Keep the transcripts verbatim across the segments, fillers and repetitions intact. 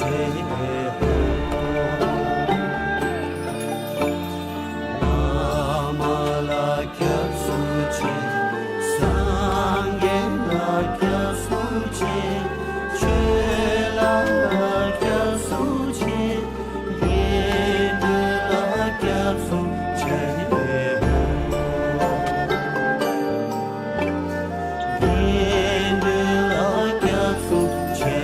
བླ་མ་ལ་སྐྱབས་སུ་མཆི། སངས་རྒྱས་ལ་སྐྱབས་སུ་མཆི། ཆོས་ལ་སྐྱབས་སུ་མཆི། དགེ་འདུན་ལ་སྐྱབས་སུ་མཆི། དགེ་འདུན་ལ་སྐྱབས་སུ་མཆི།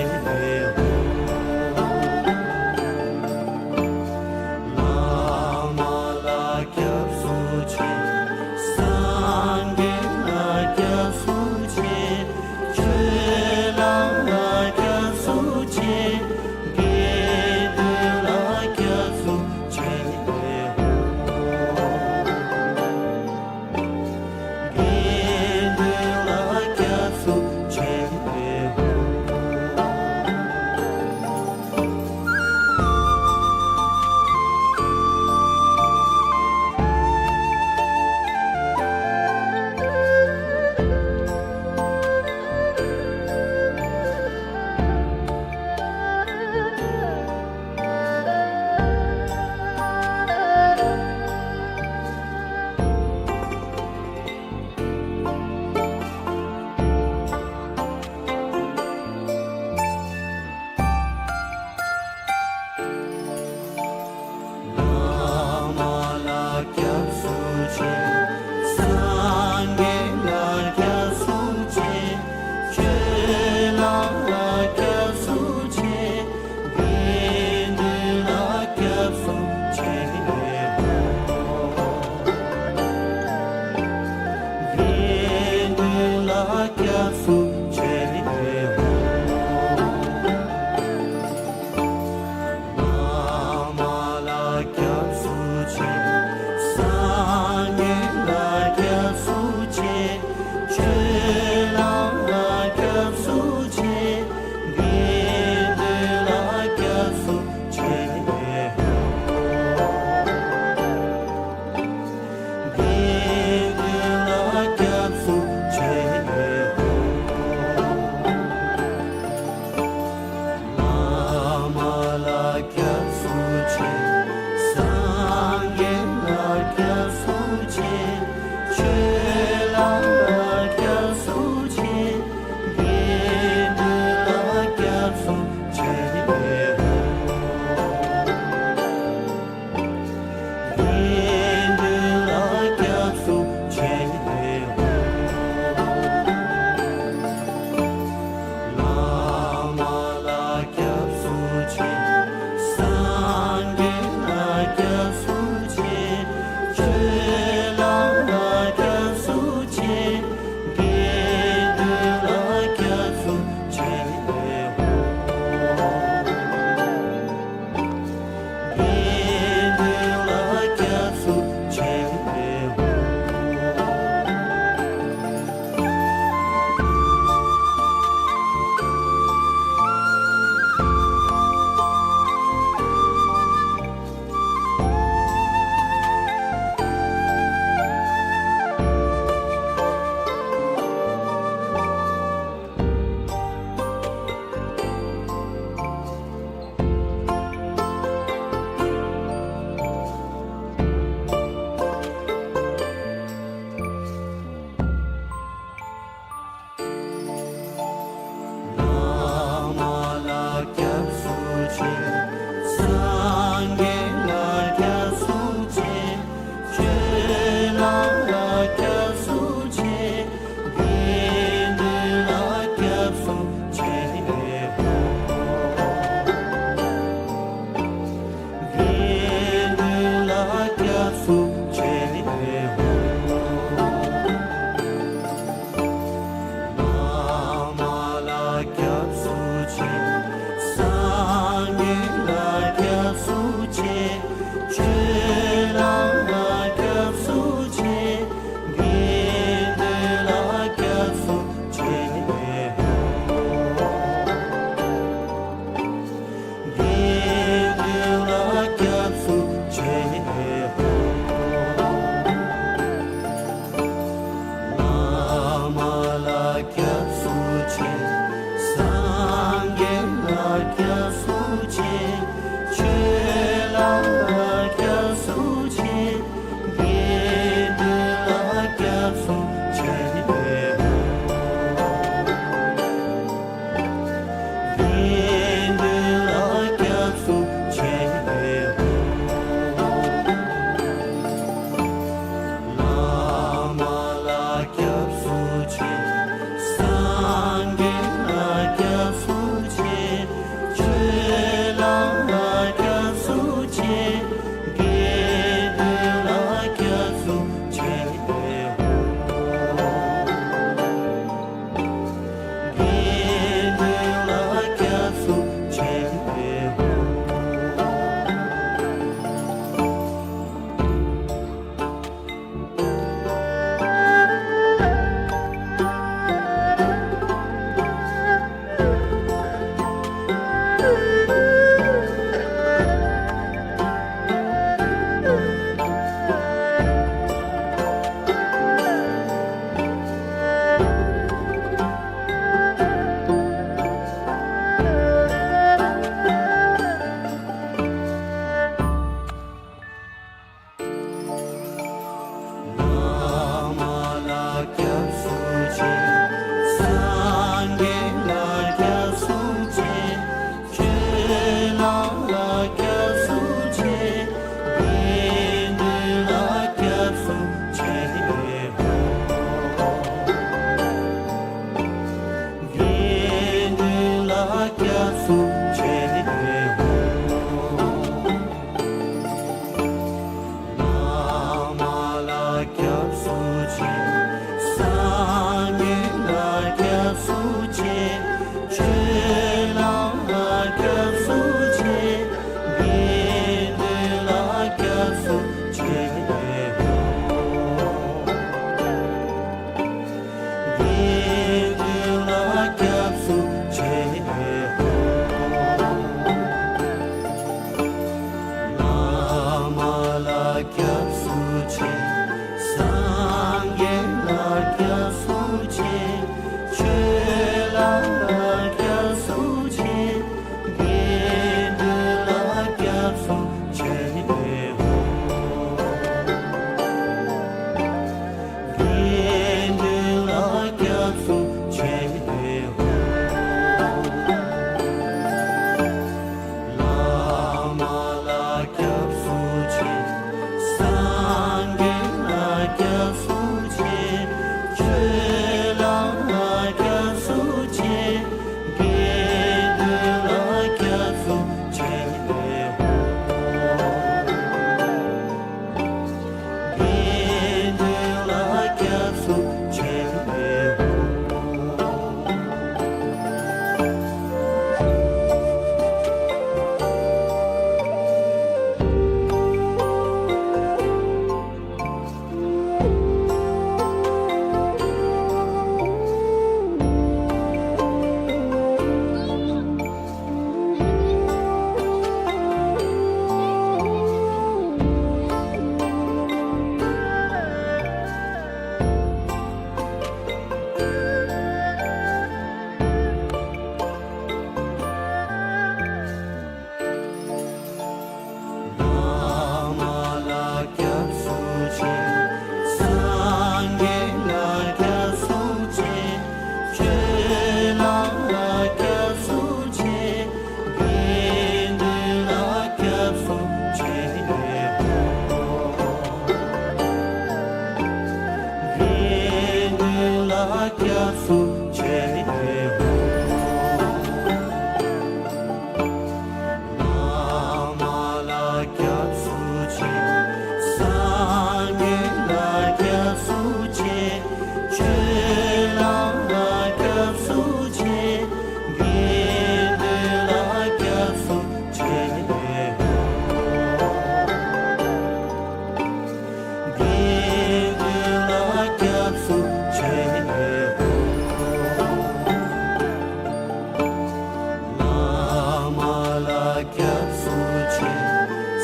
སྐྱབས་སུ་མཆི།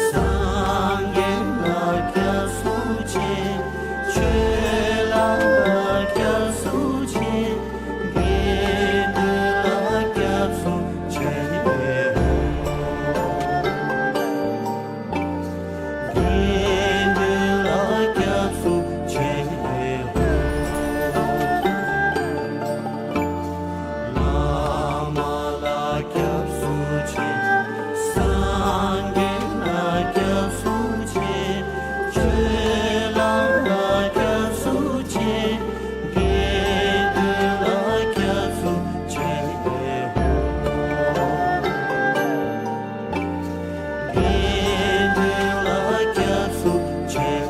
སངས་རྒྱས་ལ་སྐྱབས་སུ་མཆི། ཆོས་ལ་སྐྱབས་སུ་མཆི། དགེ་འདུན་ལ་སྐྱབས་སུ་མཆི། དགེ་འདུན་ལ་སྐྱབས་སུ་མཆི། བླ་མ་ལ་སྐྱབས་སུ་མཆི། སངས་རྒྱས་ལ་སྐྱབས་སུ་མཆི། ཆོས་ལ་སྐྱབས་སུ་མཆི། དགེ་འདུན་ལ་སྐྱབས་སུ་མཆི། དགེ་འདུན་ལ་སྐྱབས་སུ་མཆི།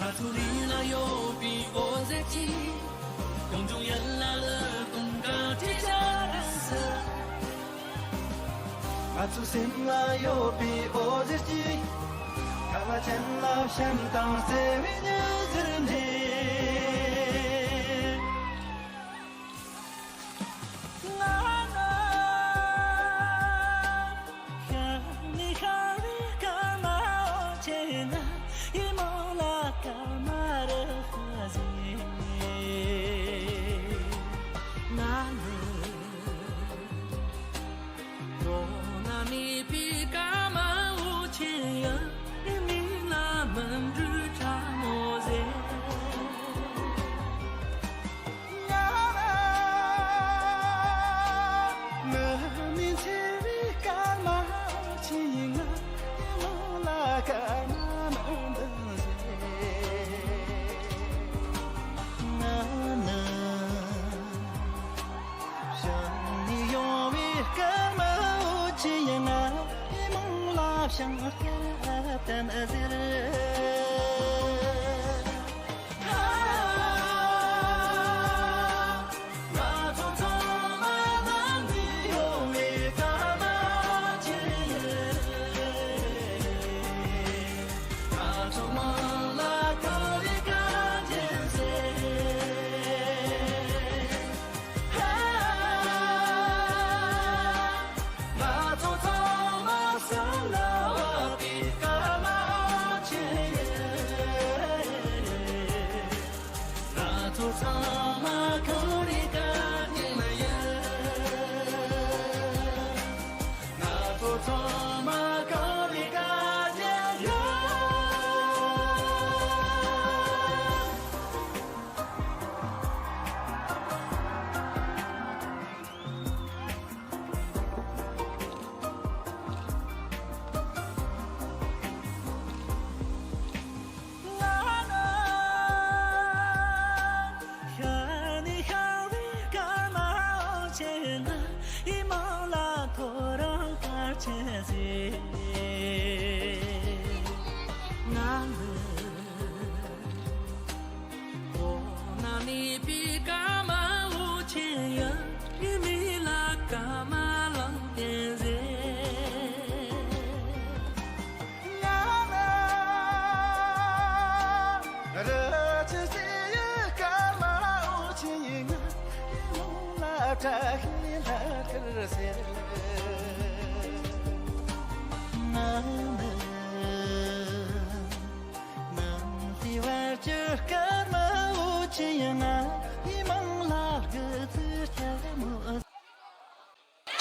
ང་ཚོ་རིང་ལ་ཡོད་པའི་འོད་ཟེར་གྱིས། གངས་ལྗོངས་ཡན་ལག་ལ་གཏོང་ག་ཁྲིད་བྱ་ར་ཟེར། ང་ཚོ་སེམས་ལ་ཡོད་པའི་འོད་ཟེར་གྱིས། ཁ་ལ་ཅན་ལ་བྱམས་དང་བརྩེ་བའི་ཉི་ཟེར་འདྲེས། ང་ན་ཤ་ནི་ཤ་རི་ཀ་མ་ཨོ་ཆེ་ན་ཡི་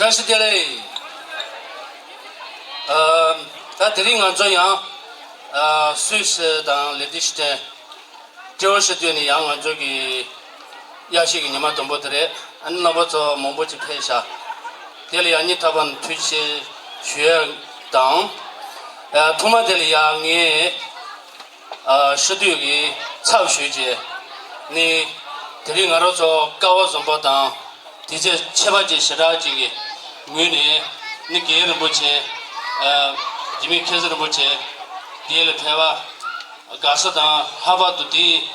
བཀྲ་ཤིས་བདེ་ལེགས། ཨ། ད་དེ་རིང་ང་ཚོ་ཡང་ཨ་སུད་སི་དང་ལེག་ཏེན་ཤི་ཊེན་སྤྲེའུ་ཤི་སྟོད་ནས་ཡང་ང་ཚོ་གི་དབྱར་ཤིང་གི་ཉི་མ་དང་པོ་དེ་རེད། ཨ་ནི་རྣམ་པ་ཚོ་མང་པོ་ཅིག་ཕེབས་ཤག་དེ་ལ་ཡང་སྙིང་ཐག་པ་ནས་ཐུགས་རྗེ་ཆེ་ཞུ་ཡ་དང་། ཨ། ཐོག་མ་དེ་ལ་ཡང་ངས་ཨ་ཤི་སྟོད་ཀྱི་ཚབ་ཞུས་བྱས་ནས་དེ་རིང་ང་རང་ཚོ་ཀ་བ་བཟང་པོ་དང་དེ་རྗེས་ཆེ་བ་ཅིག་ཞེ་དྲག་ཅིག་གི་ངོས་ནས་ནི་རྒན་རིན་པོ་ཆེ། ཨ། འཇིགས་མེད་མཁྱེན་བརྩེ་རིན་པོ་ཆེ་དེ་ལ་ཕེབས་པ་དགའ་ས་དང་། ལྷག་པར་དུ་དེའི་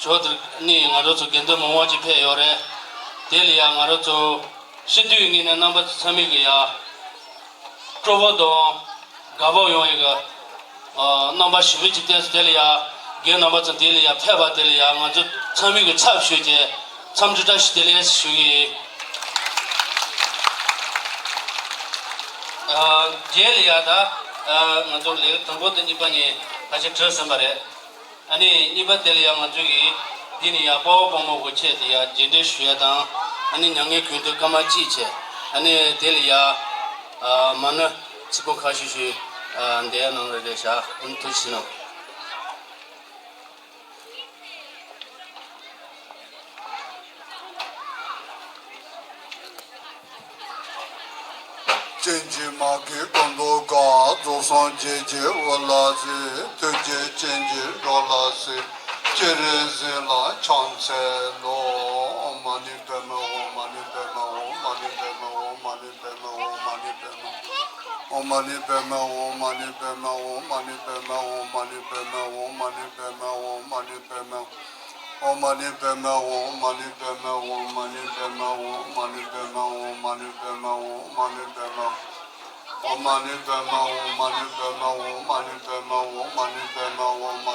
ཞོར་དུ་ནི་ང་རང་ཚོ་དགེ་འདུན་མང་པོ་ཅིག་ཕེབས་ཡོད་རེད། དེ་ལ་ཡང་ང་རང་ཚོ་ཤི་སྟོད་ངོས་ནས་རྣམ་པ་ཚོ་ཚང་མས་ཀྱི་ཡ། སྤྲོ་པོ་དང་དགའ་པོ་ཡོང་ཡི་གི། ཨ། རྣམ་པ་ཞིབ་ཕྲ་ཅིག་བསྟན་སོང་། དེ་ལ་ཡ་རྒན་རྣམ་པ་ཚོ་དེ་ལ་ཡ་ཕེབས་པ་དེ་ལ་ཡ་ང་ཚོ་ཚང་མས་ཀྱི་ཚབ་ཞུས་ཏེ་འཚམས་འདྲི་བཀྲ་ཤིས་བདེ་ལེགས་ཞུ་གི་ཡིན། ཨ། རྗེས་ལ་ཡ་ད། ཨ། ང་ཚོ་ལེའུ་དང་པོ་དང་གཉིས་པ་གཉིས་ཕལ་ཆེར་གྲུབ་ཟིན་པ་རེད། ཨ་ནི་གཉིས་པ་དེ་ལ་ཡང་ང་ཚོ་གིས་འདི་ནས་ཡང་དཔའ་བོ་དཔའ་མོ་གི་ཆེད་དུ་ཡང་རྗེས་འདྲི་ཞུ་ཡ་དང་། ཨ་ནི་མྱ་ངན་གུས་འདུད་སྐར་མ་གཅིག་བྱས། ཨ་ནི་དེ་ལ་ཡང་། ཨ། མ་ཎི་ཚིག་པོ་ཁ་ཤས་ཤིག་ཨ། འདེབས་གནང་རེ་རེ་བྱ། ཨ་ནི་ཐུགས་རྗེ་གནང་། སྤྱན་གྱིས་མ་གོས་སྐུ་མདོག་དཀར། རྫོགས་སངས་རྒྱས་ཀྱི་འོད་ལ་གཟིགས། ཐུགས་རྗེ་ཅན་གྱིས་འགྲོ་ལ་གཟིགས། སྤྱན་རས་གཟིགས་ལ་ཕྱག་འཚལ་ལོ། ཨོཾ་མ་ཎི་པདྨེ་ཧཱུྃ། མ་ཎི་པདྨེ་ཧཱུྃ། མ་ཎི་པདྨེ་ཧཱུྃ། མ་ཎི་པདྨེ་ཧཱུྃ། མ་ཎི་པདྨེ་ཧཱུྃ། ཨོཾ་མ་ཎི་པདྨེ་ཧཱུྃ། མ་ཎི་པདྨེ་ཧཱུྃ། མ་ཎི་པདྨེ་ཧཱུྃ། མ་ཎི་པདྨེ་ཧཱུྃ། མ་ཎི་པདྨེ་ཧཱུྃ། མ་ཎི་པདྨེ་ཧཱུྃ། ཨོཾ་མ་ཎི་པདྨེ་ཧཱུྃ། མ་ཎི་པདྨེ་ཧཱུྃ། མ་ཎི་པདྨེ་ཧཱུྃ། མ་ཎི་པདྨེ་ཧཱུྃ། མ་ཎི་པདྨེ་ཧཱུྃ། ཨོཾ་མ་ཎི་པདྨེ་ཧཱུྃ། མ་ཎི་པདྨེ་ཧཱུྃ། མ་ཎི་པདྨེ་ཧཱུྃ། མ་ཎི་པདྨེ་ཧཱུྃ། མ་ཎི་པདྨེ་ཧཱུྃ། མ་ཎི་པདྨེ་ཧཱུྃ། ཨོཾ་མ་ཎི་པདྨེ་ཧཱུྃ། མ་ཎི་པདྨེ་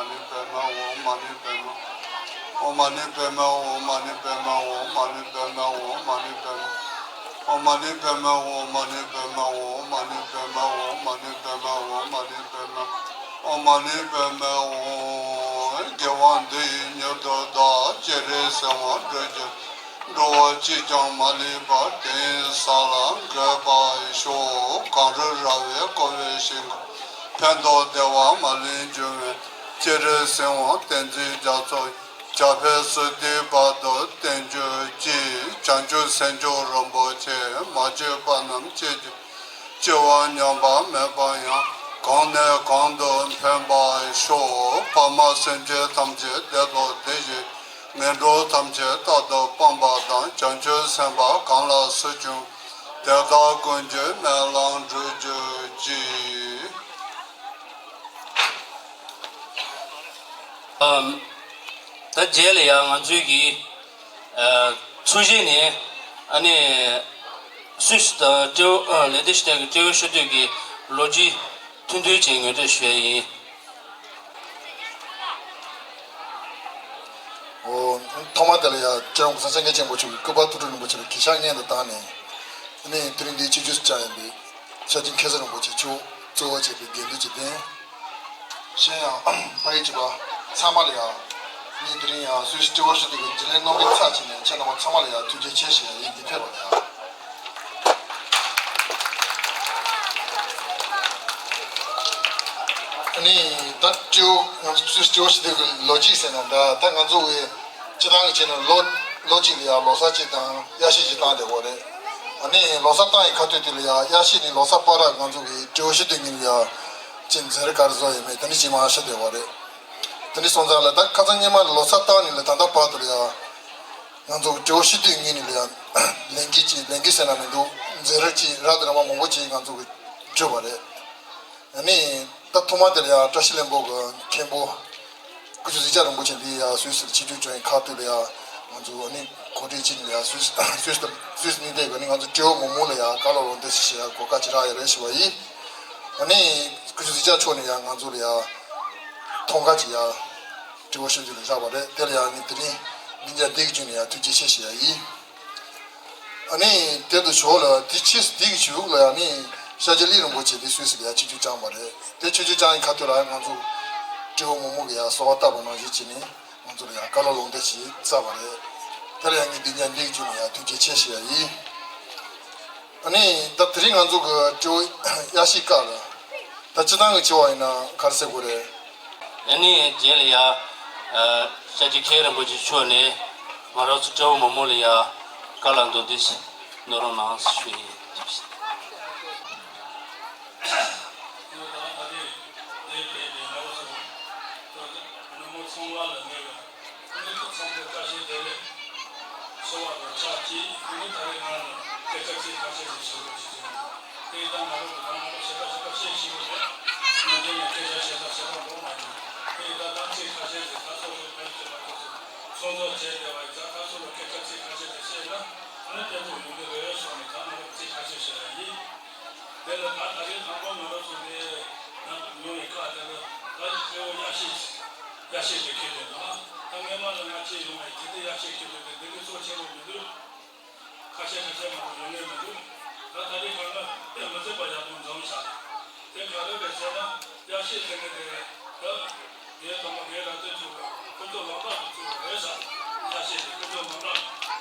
ཧཱུྃ། མ་ཎི་པདྨེ་ཧཱུྃ། མ་ཎི་པདྨེ་ཨོཾ་མ་ཎི་པདྨེ་ཧཱུྃ། མ་ཎི་པདྨེ་ཧཱུྃ། མ་ཎི་པདྨེ་ཧཱུྃ། མ་ཎི་པདྨེ་ཧཱུྃ། མ་ཎི་པདྨེ་ཨོཾ་མ་ཎི་པདྨེ་ཧཱུྃ། དགེ་བ་འདི་ཡིས་མྱུར་དུ་བདག། སྤྱན་རས་གཟིགས་དབང་འགྲུབ་ཀྱི། འགྲོ་བ་གཅིག་ཀྱང་མ་ལུས་པ། དེང་ས་ལ་འགོད་པར་ཤོག་གངས་རི་ར་བས་བསྐོར་བའི་ཞིང་ཁམས། ཕན་འདོགས་བདེ་བ་མ་ལུས་འབྱུང་བའི། སྤྱན་རས་གཟིགས་དབང་བསྟན་འཛིན་རྒྱ་མཚོ། ཞབས་པད་སྲིད་མཐའི་བར་དུ་བརྟན་གྱུར་ཅིག་བྱང་ཆུབ་སེམས་མཆོག་རིན་པོ་ཆེ། མ་བཅོས་པ་རྣམས་སྐྱེ་གྱུར། སྐྱེ་བ་ཉམས་པ་མེད་པ་ཡང་། གོང་ནས་གོང་དུ་འཕེལ་བར་ཤོག་ཕ་མ་སེམས་ཅན་ཐམས་ཅད་བདེ་ཐོག་བདེ་ཞིང་། ངན་འགྲོ་ཐམས་ཅད་རྟག་ཏུ་སྤངས་པ་དང་། བྱང་ཆུབ་སེམས་དཔའ་གང་ལ་སུ་བྱུང་། དེ་དག་ཀུན་གྱི་སྨོན་ལམ་འགྲུབ་གྱུར་ཅིག་ཨམ། ད་རྗེས་ལ་ཡང་ང་ཚོའི་གི་ཨ། ཚོས་གཞི་ནས་ཨ་ནི་སུད་སི་དང་སྤྲེའུ་ཨ། ལེག་ཏེན་ཤི་ཊེན་གྱི་སྤྲེའུ་ཤི་སྟོད་ཀྱི་ལོ་རྒྱུས་ཐུང་ཐུང་ཅིག་ངོ་སྤྲོད་ཞུ་ཡ་ཡིན། ཨོ། ཐོག་མ་དེ་ལ་ཡང་སྤྱི་ནོར་༸གོང་ས་༸སྐྱབས་མགོན་ཆེན་པོ་མཆོག་གི་སྐུ་པར་ཐུགས་སྤྲུལ་རིན་པོ་ཆེ་ལ་གུས་ཕྱག་སྔོན་དུ་བཏང་ནས། ཨ་ནི་དེ་རིང་འདིའི་སྤྱི་ཁྱབ་སུ་བཅར་ཡོད་པའི་ཤཱཀྱ་མཁས་བཙུན་རིན་པོ་ཆེ་མཆོག་གཙོ་བོ་བྱས་པའི་དགེ་འདུན་གྱི་སྡེ། གཞན་ཡང་ཕ་ཡུལ་གྱི་བ་ཚང་མ་ལ་ཡང་ ངས་དེ་རིང་ཡང་སུད་སི་སྤྲེའུ་ཞི་བདེ་གི་འཇིགས་ལན་གནང་བའི་ཚབ་བྱས་ནས་ཁྱེད་རྣམ་པ་ཚང་མ་ལ་ཡང་ཐུགས་རྗེ་ཆེ་ཞུ་ཡ་ཡིན། འདི་ཕེབས་པ་ལ་ཡང་། ཨ་ནི་ད་སྤྲེའུ་ང་ཚོ་སུད་སི་སྤྲེའུ་ཞི་བདེ་གི་ལོ་རྒྱུས་ཟེར་ན་འདྲ། ད་ང་ཚོ་བའི་སྤྱི་བཏང་གི་བྱས་ན་ལོ་ལོ་གཅིག་ལ་ཡང་ལོ་གསར་གཅིག་དང་དབྱར་གཞས་གཅིག་བཏང་བསྡད་ཡོད་རེད། ཨ་ནི་ལོ་གསར་བཏང་ཡི་ཁ་ཐུག་དེ་ལ་ཡང་དབྱར་གཞས་ནི་ལོ་གསར་པ་ར་ང་ཚོ་གི་སྤྲེའུ་ཞི་བདེ་ཉིན་ལ་ཡང་གཅིག་མཛད་རིམ་ག་རེ་བཟོ་ཡོད་མེད་དེ་འདྲ་གཅིག་མར་ཤོད་བསྡད་ཡོད་རེད། དེ་འདྲ་སོང་ཙང་ལ་ད་ཁ་སང་སྔོན་མ་ལོ་གསར་བཏང་ནི་ལ་ད་ལྟ་བར་དུ་ལ་ཡང་ང་ཚོ་གི་སྤྲེའུ་ཞི་བདེ་ཉིན་ནི་ལ་ཡང་ལས་འགུལ་གཅིག་ལས་འགུལ་ཟེར་ན་མི་འདུག་མཛད་རིམ་གཅིག་རབ་དང་རིམ་པ་མང་པོ་གཅིག་ང་ཚོ་གི་གྲུབ་པ་རེད། ཨ་ནི་ད་ཐོག་མ་དེ་ལ་ཡང་བཀྲ་ཤིས་ལྷུན་པོ་གི་མཁན་པོ་སྐུ་ཞབས་གཟིགས་ཆགས་རིན་པོ་ཆེ་འདི་ཡང་སུད་སིར་ཆིབས་བསྒྱུར་བྱུང་བའི་ཁ་ཐུག་ལ་ཡང་ང་ཚོ་ཨ་ནི་གོ་སྒྲིག་བྱས་ནས་ཡང་སུད་སི་སུད་སི་སུད་སི་གནས་བསྡད་ཀྱི་ཨ་ནི་ང་ཚོ་སྤྲེའུ་མོག་མོག་ལ་ཡང་བཀའ་སློབ་ལུང་བསྟན་ཞུ་ཡ་གོ་སྐབས་ཅིག་རག་ཡོད་རེད་ཞུ་བ་ཡིན། ཨ་ནི་སྐུ་ཞབས་གཟིགས་ཆགས་མཆོག་ནས་ཡང་ང་ཚོ་ལ་ཡང་ཐོང་ཁ་ཅིག་ཡང་སྤྲེའུ་ཞི་བདེ་ལ་བཞག་པ་རེད། དེ་ལ་ཡང་ངས་དེ་རིང་འདི་འཇའ་འདི་གི་བརྒྱུད་ནས་ཡང་ཐུགས་རྗེ་ཆེ་ཞུ་ཡ་ཡིན། ཨ་ནི་དེ་དུ་ཞོག་ལ་དེ་ཕྱིས་དེ་གི་གཞུག་ལ་ཨ་ནི་ཤཱཀྱ་ལི་རིན་པོ་ཆེ་དེ་སུད་སི་ལ་ཡང་ཆིབས་བསྒྱུར་བསྐྱངས་པ་རེད། དེ་ཆིབས་བསྒྱུར་བསྐྱངས་ཡིན་ཁ་ཐུག་ལ་ང་ཚོ་སྤྲེའུ་མོག་མོག་གི་ཡང་གསོལ་བ་བཏབ་པ་ནང་བཞིན་བྱས་ནས་ང་ཚོ་ལ་ཡང་བཀའ་སློབ་ལུང་བསྟན་ཞིག་སྩལ་བ་རེད། དེ་ལ་ཡང་ངས་འདི་ཉིད་འདི་གི་བརྒྱུད་ནས་ཡང་ཐུགས་རྗེ་ཆེ་ཞུ་ཡ་ཡིན། ཨ་ནི་ད་དེ་རིང་ང་ཚོ་གི་སྤྲེའུ་དབྱར་གཞས་སྐབས་ལ་ད་སྤྱི་བཏང་གི་བྱས་པ་ཡིན་ན་ག་རེ་ཟེར་དགོས་རེད། ཨ་ནི་རྗེས་ལ་ཡ། ཨ། ཤཱཀྱ་མཁན་རིན་པོ་ཆེ་མཆོག་ནས་ང་རང་ཚོ་སྤྲེའུ་མོག་མོག་ལ་ཡ་བཀའ་སློབ་མདོར་བསྡུས་ཤིག་གནང་རོགས་གནང་ཞུ་ཡི། ད་ད་རེས་འདིར་ཕེབས་པའི་ང་རང་ཚོ་ནུབ་མོ་ཚང་མ་ལ་ངས་ཨ་ནི་ཁོ་ཚང་མ་བཀྲ་ཤིས་བདེ་ལེགས་ཞུ་བ་དང་ཆབས་ཅིག་ཨ་ནི་ད་རེས་ང་ལ་སྐད་ཆ་ཚིག་ཁ་ཤས་ཤིག་ཞུ་དགོས་ཞུ་གི་ཡིན། དེ་ཡིན་ད་ང་རང་གི་ད་ང་རང་བྱེད་པ་བྱེད་པ་བཤད་ཤེས་ཀྱི་མེད། ང་རྒྱལ་ནས་སྐད་ཆ་བཤད་ད་བཤད་པ་འགྲོ་མ་ཡིན། དེ་ཡིན་ད་ད་ཚིག་ཁ་ཤས་ཤིག་ད་སོ་སོའི་ཕ་ཡུལ་གྱི་བར་དུ་ཚོང་ཚོང་བྱས་བསྡད་པ་ཡིན་ད་ད་སོ་སོ་སྐད་ཆ་ཚིག་ཁ་ཤས་ཤིག་བཤད་ན་ཨ་ནི་བདེ་པོ་ཡོང་གི་རེད་བསམ་ནས་ད་ང་རང་ཚིག་ཁ་ཤས་བཤད་པ་ཡིན། དེ་ལ་ད་ད་རེས་དང་པོ་ང་རང་ཚོ་འདི་ན་ཡོང་བའི་སྐབས་དེ་ལ་ད་སྤྲེའུ་དབྱར་གཞས་དབྱར་གཞས་དེ་ཁྱེར་ཏེ་ན་ད་སྔོན་མ་ལ་ང་ཁྱེད་ཡོང་བ་ཡིན་དེ་འདྲ་དབྱར་གཞས་ཁྱེར་ཏེ་དེ་འདི་གི་གཙོ་ཆེན་པོ་མི་འདུག་ཁ་ཤས་ཁ་ཤས་མང་པོ་ཡོང་ངེས་མི་འདུག་ད་ད་རེས་གང་ལ་དཔེ་མི་སྲིད་པ་ཡག་པོ་འཛོམས་ཤག་དེ་ག་རེ་རེད་ཟེར་ན་དབྱར་གཞས་ཟེར་མཁན་དེ་ད། ངའི་དང་པོ་ངའི་རང་བཙན་ཚོགས་པ་ཁོ་ཚོ་ལམ་ལྷག་གི་ཚོགས་པ་རེད་ཤག་ཡ་ཤེས་ཀྱི་ཁོ་ཚོ་ལམ་ལྷག་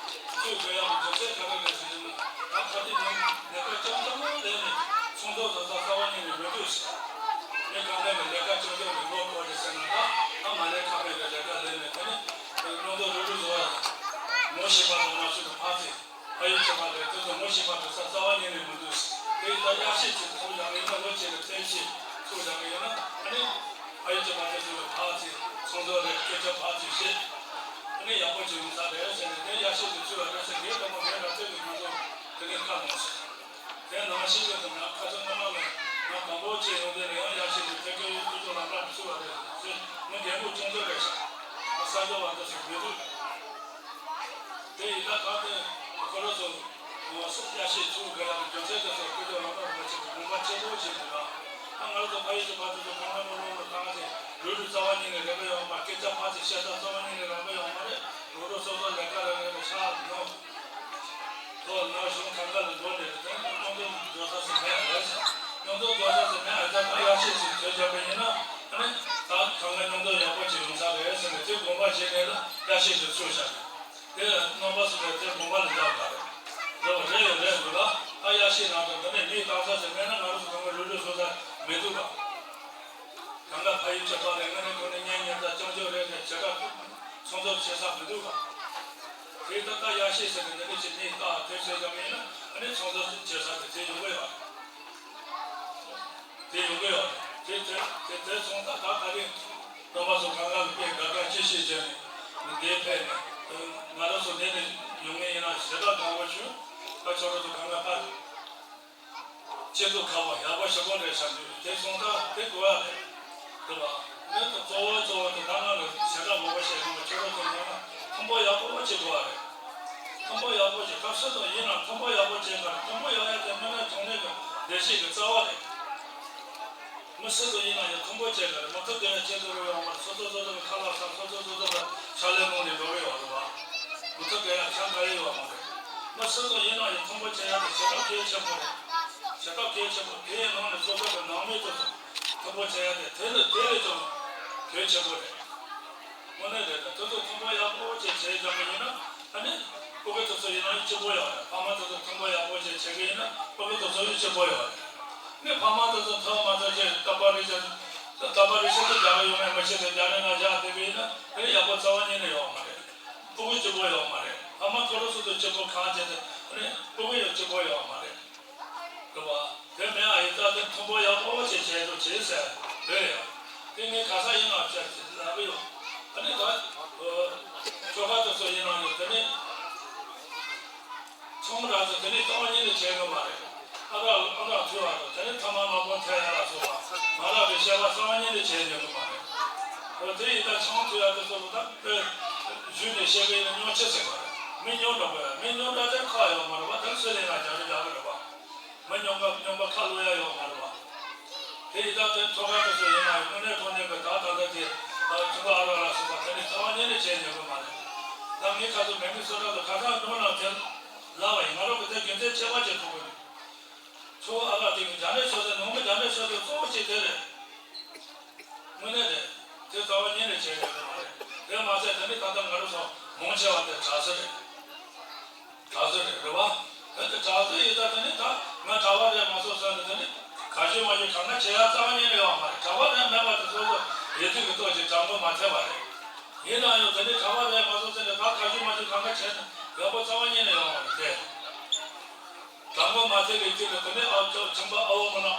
ཚུགས་དགོས་ཡག་གི་རྒྱུ་མཚན་ག་རེ་རེད་ཟེར་ན་ད་ཁ་ཏི་ནང་ལས་ཀ་རྐྱང་རྐྱང་ལས་ནས་ཚོང་ཚོགས་བཟོ་ས་རྩ་བ་ཉིད་ནས་མི་འདུག་ཟེར། ངས་གང་ལྟར་གྱི་ལས་ཀ་རྐྱང་རྐྱང་ལས་འགོ་ཁོ་རེད་ཟེར་ན་ད་ཨ་མ་ལས་ཁ་པའི་ལས་ཀ་ལས་ནས་དེ་ནས་སྣང་དོགས་རུ་རུ་བཟོ་བ་ངོ་ཤེས་པ་དང་མ་ཤེས་པ་ཕར་ཚིག་ཕ་ཡུལ་གྱི་བར་དུ་དེ་ཚོ་ངོ་ཤེས་པ་དེ་ས་རྩ་བ་ཉིད་ནས་མི་འདུག་དེ་ཡིན་ད་ཡ་ཤེས་ཀྱི་ཚུགས་བཞག་ཡིན་ན་ལོ་གཅིག་ལ་ཚན་ཤེས་ཚུགས་བཞག་ཡིན་ན་ཨ་ནི་ཕ་ཡུལ་གྱི་བར་དུ་ཚུགས་ལ་ཕར་ཚིག་ཚོང་ཚོགས་རེད་སྐད་ཆ་ཕར་ཚིག་བཤད་ཨ་ནི་ཡག་པོ་ཅིག་ཡོང་ས་རེད་ཟེར་ནས་དེ་ཡ་ཤེས་ཀྱི་ཚུགས་ལ་རེད་ཟེར་ངའི་དང་པོ་ངའི་རང་བཙན་གྱི་ང་ཚོ་དེ་ནས་ཁ་ལོངས་སོང་། དེ་ནང་བཞིན་དུ་ང་ཁ་སང་སྔོན་མ་ལ་ང་དང་པོ་ཆེ་ཡོང་དེ་ལ་ཡང་ཡ་ཤེས་ཀྱི་དེ་གའི་དུས་ཚོད་ལ་ང་ཚུགས་ལ་རེད་ཟེར་ངའི་རྒན་ལོ་ཆུང་ཚོད་རེད་ཤག་ང་ས་ཡོ་བ་འདི་ཚོ་མི་འདུག་དེ་ཡིན་ན་ད་དེ་ཁོ་རང་ཚོ་ངོ་སོ་ཡ་ཤེས་ཚུར་དགོས་ཡག་གི་རྒྱུ་མཚན་དེ་ཚོ་ཁོ་ཚོ་རང་དབང་རང་བྱེད་ཀྱི་དགོངས་པ་ཆེན་པོ་བཞེས་འདུག་ན། ད་ང་རང་ཚོ་ཕ་ཡུལ་གྱི་བར་དུ་ཚོ་གང་ག་མ་ལོང་ལ་ད་ང་ཚོ་ལུས་རུས་རྩ་བ་ཉིད་ནས་རེ་བ་ཡོད་མ་སྐད་ཆ་ཕར་ཚིག་བཤད་སྟངས་རྩ་བ་ཉིད་ནས་རང་དབང་ཡོད་མ་རེད། ལོ་རོ་སོ་སོ་ལས་ཀ་རེ་རེ་རེ་ཆགས་ནོ། ཁོ་ནང་གཞུང་གང་ག་ལ་འགྲོ་ནས་དེ་སྣང་དོགས་འགྲོ་ས་ཟིན་མེད་རེད། སྣང་དོགས་འགྲོ་ས་ཟིན་མེད་ཨ་ཅག་ད་ཡ་ཤེས་ཤིག་བྱས་བཞག་པ་ཡིན་ན་ཨ་ནི་ད་གང་ག་སྣང་དོགས་ཡག་པོ་ཅིག་ཡོང་ས་རེད་ཟེར་ནས་དེ་དགོངས་པ་བཞེས་ནས་ལ་ཡ་ཤེས་ཤིག་ཚུར་བཞག་ནས། དེ་རྣམ་པ་སུ་ལས་དེ་དགོངས་པ་ལ་འདྲ་བ་རེད། རེད་བ་རེད་ཡོད་རེད་འདུག་ལ་ད་ཡ་ཤེས་ནང་དུ་འདི་ནས་མིའི་རྟགས་ས་ཟེར་མེད་ན་ང་རང་ཚོ་གང་ག་ལུས་ལུས་སོ་ས་མི་འདུག་ག་གང་ག་ཕ་ཡུལ་གྱི་བར་ནས་ང་ནི་ཁོ་ནི་གཉེན་ཉེ་དང་སྐྱོང་སྐྱོང་རེད་དེ་བྱེ་བྲག་ཚོང་ཚོགས་བྱེད་ས་མི་འདུག་ག་དེ་ད་ལྟ་ཡ་ཤེས་ཟེར་ནས་འདི་འདྲ་ཞིག་མིའི་རྟགས་དེ་བཟོས་ཀྱང་མིན་ན་ཨ་ནི་ཚོང་ཚོགས་བྱེད་ས་དེ་དེ་ཡོང་གི་ཡོད། དེ་ཡོང་གི་ཡོད་རེད། དེ་དེ་དེ་དེ་སོང་ད་ད་ད་རེས་རྣམ་པ་ཚོ་གང་ག་གི་དཔེ་དགའ་དགའ་ཅི་ཞིག་བྱས་ནས་འདིར་ཕེབས་ནས་ང་རང་ཚོ་འདི་ནས་ཡོང་ངེས་ཡིན་ན་ཞེ་དྲག་དགའ་བོ་བྱུང་། ད་ཁྱོད་རང་ཚོ་གང་ག་ཕར་སྐྱིད་སྡུག་ཁ་བ་ཡག་པོ་ཞེ་པོ་རེད་བསམ་གྱི་འདུག་དེ་སོང་ད་དེ་དགོས་ཡ་རེད། རེད་པ། ངས་ད་གཙོ་བོ་གཙོ་བོ་དེ་ད་ང་ལ་ཞེ་དྲག་མང་པོ་བཤད་ཡོང་བ་ཁྱོད་རང་ཚོ་ཉན་ན་མཐུན་པོ་ཡག་པོ་ཅིག་དགོས་ཡ་རེད། མཐུན་པོ་ཡག་པོ་བྱེད་སྐབས་སུ་ཡིན་ན་མཐུན་པོ་ཡག་པོ་བྱེད་པར་མཐུན་པོ་ཡག་ཡག་དེ་མི་སྣའི་ཐོག་ནས་ཀྱི་བདེ་སྐྱིད་ཀྱི་རྩ་བ་རེད། མི་སུ་ཚོ་ཡིན་ན་ཡང་མཐུན་པོ་བྱེད་དགོས་རེད། མི་མཐུན་དེ་ཡང་བྱེད་དགོས་རེད་ཡོང་མ་རེད། སོ་སོ་སོ་སོ་གི་ཁ་ལག་ཟ་སོ་སོ་སོ་སོ་གི་ཕྱག་ལས་གནང་ནས་འགྲོ་གི་ཡོད་རེད་བ། མི་མཐུན་དེ་ཡང་ཆང་ག་ཡི་ཡོད་མ་རེད། མི་སུ་ཚོ་ཡིན་ན་ཡང་མཐུན་པོ་བྱེད་ཡག་དེ་བྱེད་སྟངས་གལ་ཆེན་པོ་རེད། བྱེད་སྟངས་གལ་ཆེན་པོ་དེའི་ནང་ནས་སོ་སོ་གི་ནང་མི་ཚོ་དང་མཐུན་པོ་བྱེད་ཡག་དེ་དེ་ལས་དེ་ལས་ཀྱང་གལ་ཆེན་པོ་རེད། དངོས་གནས་རེད། ད་དེ་ཚོ་མཐུན་པོ་ཡག་པོ་བྱས་བྱས་བཞག་པ་ཡིན་ན་ཨ་ནི་སྤུ་གུ་དེ་ཚོ་ཡིན་ན་སྐྱིད་པོ་ཡོད་རེད། ཕ་མ་དེ་ཚོ་མཐུན་པོ་ཡག་པོ་བྱས་བྱེད་ཀྱི་ཡིན་ན་སྤུ་གུ་དེ་ཚོ་ཡང་སྐྱིད་པོ་ཡོད་རེད། ནི་ཕ་མ་དེ་ཚོ་མཐུན་མ་ཐུབ་ཅེས་སྟབས་པ་རེ་བྱས་སྟབས་པ་རེ་བྱས་ཏེ་རྒྱག་གི་ཡོད་མེད་མི་ཤེས་ཏེ་རྒྱག་ནས་ན་རྒྱག་བསྡད་པ་ཡིན་ན་དེ་ཡག་པོ་རྩ་བ་ཉིད་ནས་ཡོད་མ་རེད། སྤུ་གུ་སྐྱིད་པོ་ཡོད་མ་རེད། ཕ་མ་ཁོ་རང་ཚོ་དང་སྐྱིད་པོ་གང་བྱས་ཏེ་ཨ་ནི་སྤུ་གུ་ཡང་སྐྱིད་པོ་ཡོད་མ་རེད། རེད་བ། དེ་མེད་ཨ་ཡིན་ཙང་དེ་མཐུན་པོ་ཡག་པོ་ཞིག་བྱེད་དུ་བྱེད་ཟེར་རེད་ཡ། དེ་ངས་ག་ས་ཡིན་ན་བཤད་ཟེར་ལབ་ཡོད། ཨ་ནི་ད་ཁྱོ་ག་དེ་ཚོ་ཡིན་ན་ཡོད་དེ་ནི་ཚོང་ར་ཚོ་དེ་ནི་རྩ་བ་ཉིད་ནས་བྱེད་དགོས་མ་རེད། ཨ་རག་ཨ་རག་འཐུ་བ་དང་དེ་ནི་ཐ་མག་མ་སྤོ་འཐེན་ཡ་ལ་སོགས་པ་མ་རག་པའི་བཤད་པ་རྩ་བ་ཉིད་ནས་བྱེད་དགོས་མ་རེད། འོ་དེ་ཡིན་ད་ཆང་འཐུ་ཡ་དེ་ཚོ་ལ་ད་དཔེ་གཞུས་ནས་བཤད་པ་ཡིན་ན་སྨྱོ་ཆེ་ཟེར་བ་རེད། མི་སྨྱོ་འགྲོ་དགོས་ཡ། མི་སྨྱོ་འདྲ་དེ་ཁག་ཡོད་མ་རེད་བ། དེ་སུ་ཡིན་ན་རྒྱག་རེ་རྒྱག་གི་རེད་བ། མི་སྨྱོན་པ་སྨྱོན་པ་ཁ་ལོ་ཡ་ཡོད་མ་རེད་བ། དེ་ཡི་དྭགས་དེ་ཚོ་ག་དེ་ཚོ་ཡིན་ན་ཡང་དངོས་གནས་དྲང་གནས་ཀྱི་ད་ད་ལྟ་དེ་ཁྱུང་པ་ཨ་རག་ལ་སོགས་པ་དེ་ནི་རྩ་བ་ཉིད་ནས་བྱས་ཉོས་གི་མ་རེད། ད་ངའི་ཁ་ཐུག་མེད་མི་སོ་ནམ་དུ་ཁ་སང་འགྲོ་ནང་དེ་ལབ་པ་ཡིན། ང་རང་གི་དེ་རྒྱུ་མཚན་ཆེ་བ་ཅིག་ཐུག་གི་རེད། ཁྱུང་པ་ཨ་རག་དེ་གི་རྒྱ་འདྲེ་ཤོར་ཚེ་ནང་མི་རྒྱ་འདྲེ་ཤོར་དུས་གཙོ་བོ་གཅིག་དེ་རེད། དངོས་གནས་རེད། དེ་རྩ་བ་ཉིད་ནས་བྱས་ཡོད་ཀྱི་མ་རེད། དེ་མ་ཚད་དེ་ནི་ད་ལྟ་ང་རང་ཚོ་མང་ཆེ་བ་དེ་གྲྭ་ཟུར་རེད། གྲྭ་ཟུར་རེད་རེད་བ། དེ་དེ་གྲྭ་ཟུར་ཡིན་ད་དེ་ནི་ད་ང་གྲྭ་པ་རེད་མ་གཏོགས་ཟེར་ནས་དེ་ནི་ག་ཞུ་མ་ཞུ་གང་ན་བྱེད་ཡ་རྩ་བ་ཉིད་ནས་ཡོད་མ་རེད། གྲྭ་པ་རེད་མེད་པ་དེ་སོ་སོ་ཡིད་ཚིམ་གྱི་ཐོག་ཅིག་གྲྭ་མགོ་མ་ཐེབས་པ་རེད། ཡིན་ན་ཡང་དེ་ནི་གྲྭ་པ་རེད་མ་གཏོགས་ཟེར་ནས་ད་ག་ཞུ་མ་ཞུ་གང་ན་བྱས་ན་ཡག་པོ་རྩ་བ་ཉིད་ནས་ཡོད་མ་རེད་དེ། དང་པོ་མ་ཐེག་གི་དཀྱིལ་དུ་དེ་ནས་ཨ་ཅོ་ཆང་པ་ཨ་བོ་མོ་ན།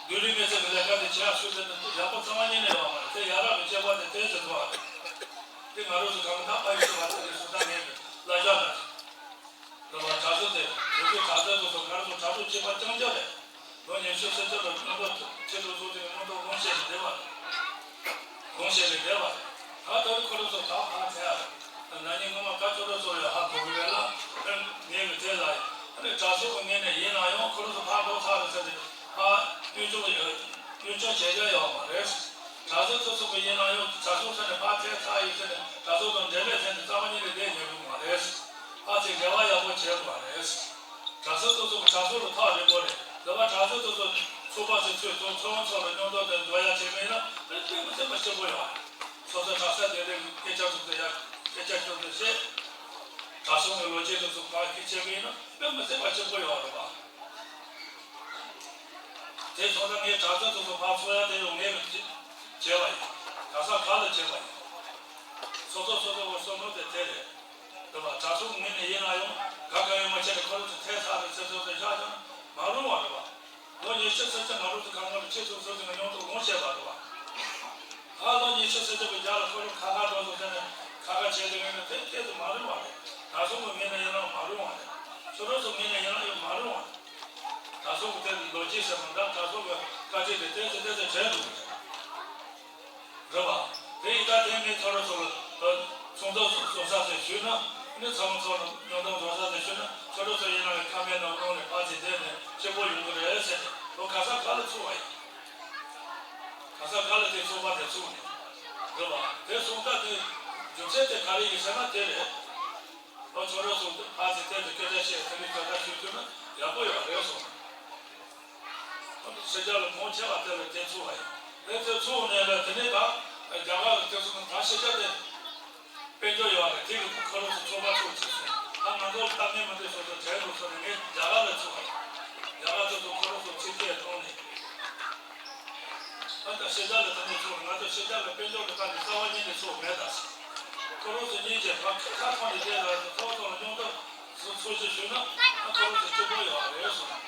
བདུད་རིགས་མེད་ཚད་ཀྱི་ལས་ཀ་དེ་བྱེད་ཡག་ཤུགས་དེ་ནི་ཡག་པོ་རྩ་བ་ཉིད་ནས་ཡོད་མ་རེད། དེ་ཡ་རབས་ཀྱི་སྤྱོད་པ་དེ་དེ་ཚོ་དགོས་པ་རེད། དེ་ང་རང་ཚོ་གང་ལྟར་ཨ་ཡུ་ཤུ་བ་དེ་རེད་སུ་ད་ངས་གླ་ཆ་ན། དེ་བ་གྲྭ་ཚོ་དེ་བོད་ཀྱི་གྲྭ་ཚོ་དེ་ཚོ་ང་རང་ཚོ་གྲྭ་ཚོ་གཅིག་པ་རྐྱང་རྐྱང་རེད། ལོ་ཉི་ཤུ་སུམ་ཅུ་ལ་སྔོན་འགྲོ་ཆེད་དུ་བཟོ་དེ་སྔོན་འགྲོ་དགོངས་བཞེས་ནས་བསྡད་པ་རེད། དགོངས་བཞེས་ནས་བསྡད་པ་རེད། ད་ལྟ་ཁོ་རང་ཚོ་ད་ཕར་ཐལ་ཡ་རེད། ན་ནིང་སྔོན་མ་ད་ཁྱོད་རང་ཚོ་ཡང་ཧ་གོ་གི་རེད་ལ། ངས་མི་དེ་ལ་ཨ་ནི་གྲྭ་ཚོགས་ཀྱི་ངོས་ནས་ཡིན་ན་ཡང་ཁོ་རང་ཚོ་ཕར་འགྲོ་ཚར་རེད་ཟེར་ཏེ་ཕར་གཡུག་གཡུག་གཡུག་བྱུང་བྱེད་རྒྱུ་ཡོད་མ་རེད། གྲྭ་ཚོགས་སོ་སོ་གི་ཡིན་ན་ཡང་གྲྭ་ཚོགས་ཟེར་ནས་ཕར་ཐལ་ཚར་ཡིན་ཟེར་ནས་གྲྭ་ཚོགས་དང་འབྲེལ་མེད་ཟེར་ནས་རྩ་བ་ཉིད་ནས་བསྡད་ཉན་གི་མ་རེད། ཕར་ཚུར་འབྲེལ་བ་ཡག་པོ་བྱེད་དགོས་པ་རེད། གྲྭ་ཚོགས་སོ་སོ་གི་གྲྭ་ཚོགས་ལ་ཐག་རིང་པོ་རེད། འདི་བ་གྲྭ་ཚོགས་སོ་སོ་ཚོགས་པ་ཚོས་ཚོས་ཚོགས་ཚོགས་ཚོགས་ལ་མཉམ་དུ་དེ་འགྲོ་ཡ་བྱེད་མིན་ན་དཔེ་དཔེ་མི་སྲིད་པ་སྐྱིད་པོ་ཡོད་རེད། སོ་སོ་གྲྭ་ས་དེ་རིང་སྐད་ཆ་ཚོགས་དེ་ཡ་སྐད་ཆ་ཚོགས་དེ་བཤད། གྲྭ་ཚང་གི་ལོ་རྒྱུས་དེ་ཚོ་ཕར་ཁྱེར་བྱེད་མིན་ན་དཔེ་མི་སྲིད་པ་སྐྱིད་པོ་ཡོད་རེད་པ། དེ་སོང་ཙང་ངས་གྲྭ་ཚང་དེ་ཚོ་ཕར་ཚོགས་ཡ་དེ་ཡང་ངས་བྱས་པ་ཡིན། ག་ས་ག་ལ་བྱས་པ་ཡིན། སོ་སོ་སོ་སོ་གི་བསམ་བློ་དེ་དེ་རེད། འདི་བ་གྲྭ་ཚང་ངོས་ནས་ཡིན་ན་ཡང་ག་ག་ཡོད་མ་ཆེ་ནས་ཁོ་རང་ཚོ་ཐད་ཚར་རེད་ཟེར་ཚོད་ཚོད་བཞག་ཀྱང་མ་རུང་བ་རེད་བ། ལོ་ཉི་ཤུ་ཙམ་ཅིག་ང་རང་ཚོ་གང་ག་ལ་ཁྱེད་ཚོ་སོ་སོ་ང་མཉམ་དུ་ལོངས་བྱས་པ་རེད་བ། ད་ལོ་ཉི་ཤུ་ཙམ་ཅིག་གི་རྒྱབ་ལ་ཁོ་རང་ཁ་ཁ་འགྲོ་སོང་ཟེར་ནས་ཁ་ཁ་བྱས་ཏེ་ཡོད་ན་དེ་སྐད་དུ་མ་རུང་བ་རེད། གྲྭ་ཚང་གི་ངོས་ནས་ཡིན་ན་མ་རུང་བ་རེད། ཁྱོད་རང་ཚོ་ངོས་ནས་ཡིན་ན་ཡང་མ་རུང་བ་རེད། གྲྭ་ཚང་གི་དེ་ལོ་རྒྱུས་ཟེར་མ་འདྲ་གྲྭ་ཚང་གི་བཀའ་ཁྲིད་དེ་ཏོག་ཙམ་ཏོག་ཙམ་དྲན་འདུག་རེད་བ། དེ་ཡིན་ད་དེ་ངས་ཁྱོད་རང་ཚོ་ལ་ཚོགས་འདུ་བཟོ་ས་ཟེར་ཞུས་ན་ནི་ཚང་མ་ཚོགས་ལ་མཉམ་དུ་འགྲོ་ས་ཟེར་ཞུས་ན་ཁྱོད་རང་ཚོ་ཡིན་ན་ཁ་མེད་ནང་ནང་ནས་ཕར་ཚུར་བསྡད་ནས་སྐྱིད་པོ་ཡོང་གི་རེད་ཟེར་ནས་ལོ་ག་ས་ག་ལ་ཚུགས་པ་ཡིན། ག་ས་ག་ལ་དེ་ཚོགས་པ་དེ་ཚུགས་ནས་རེད་བ། དེ་སོང་ད་དེ་རྒྱུ་མཚན་དེ་ག་རེ་ཡིན་ཟེར་ན་དེ་རེད། ཨ་ཁྱོད་རང་ཚོ་ཕར་ཚུར་བསྡད་དེ་སྐད་ཆ་བཤད་དེ་མི་ཚོ་ལྟ་ཞུ་ཐུབ་ན་ཡག་པོ་ཡོད་རེད་གསུངས། ཕྱི་རྒྱལ་ལ་མང་ཆེ་བ་དེ་ལ་དེ་ཚུགས་པ་ཡིན། དེ་ཚོ་ཚུགས་ནས་ལ་དེ་ནས་ད་རྒྱ་གར་ལ་དེ་ཚོ་ད་ཕྱི་རྒྱལ་དེ་དཔལ་འབྱོར་ཡོད་རེད། དེ་གི་ཁོ་རང་ཚོ་ཚོགས་པ་ཚུགས་ཅིག་སོང་ད་ང་ཚོ་ལ་ལྟ་ངན་མི་འདུག་སོ་སོ་གྲལ་དུ་སོང་ནས་ངས་རྒྱ་གར་ལ་ཚུགས་པ་ཡིན། རྒྱ་གར་དེ་ཚོ་ཁོ་རང་ཚོ་ཚིག་སྐད་གཏོང་ནས། ཨ་ད་ཕྱི་རྒྱལ་ལ་ད་ནས་ཚུགས་ང་ཚོ་ཕྱི་རྒྱལ་ལ་དཔལ་འབྱོར་གི་ཐད་ནས་རྩ་བ་ཉིད་ནས་ཚུགས་མེད་ད། ཁོ་རང་ཚོ་གཉིས་ཀྱིས་ཕ་ཁ་ཁ་ཁོ་ནས་བསྡད་ལ་ཚོགས་ཚོགས་ལ་མཉམ་དུ་ཚོགས་ཚོགས་ཞིག་ཞུས་ན་ཨ་ཁོ་རང་ཚོ་སྐྱིད་པོ་ཡོད་རེད་གསུངས།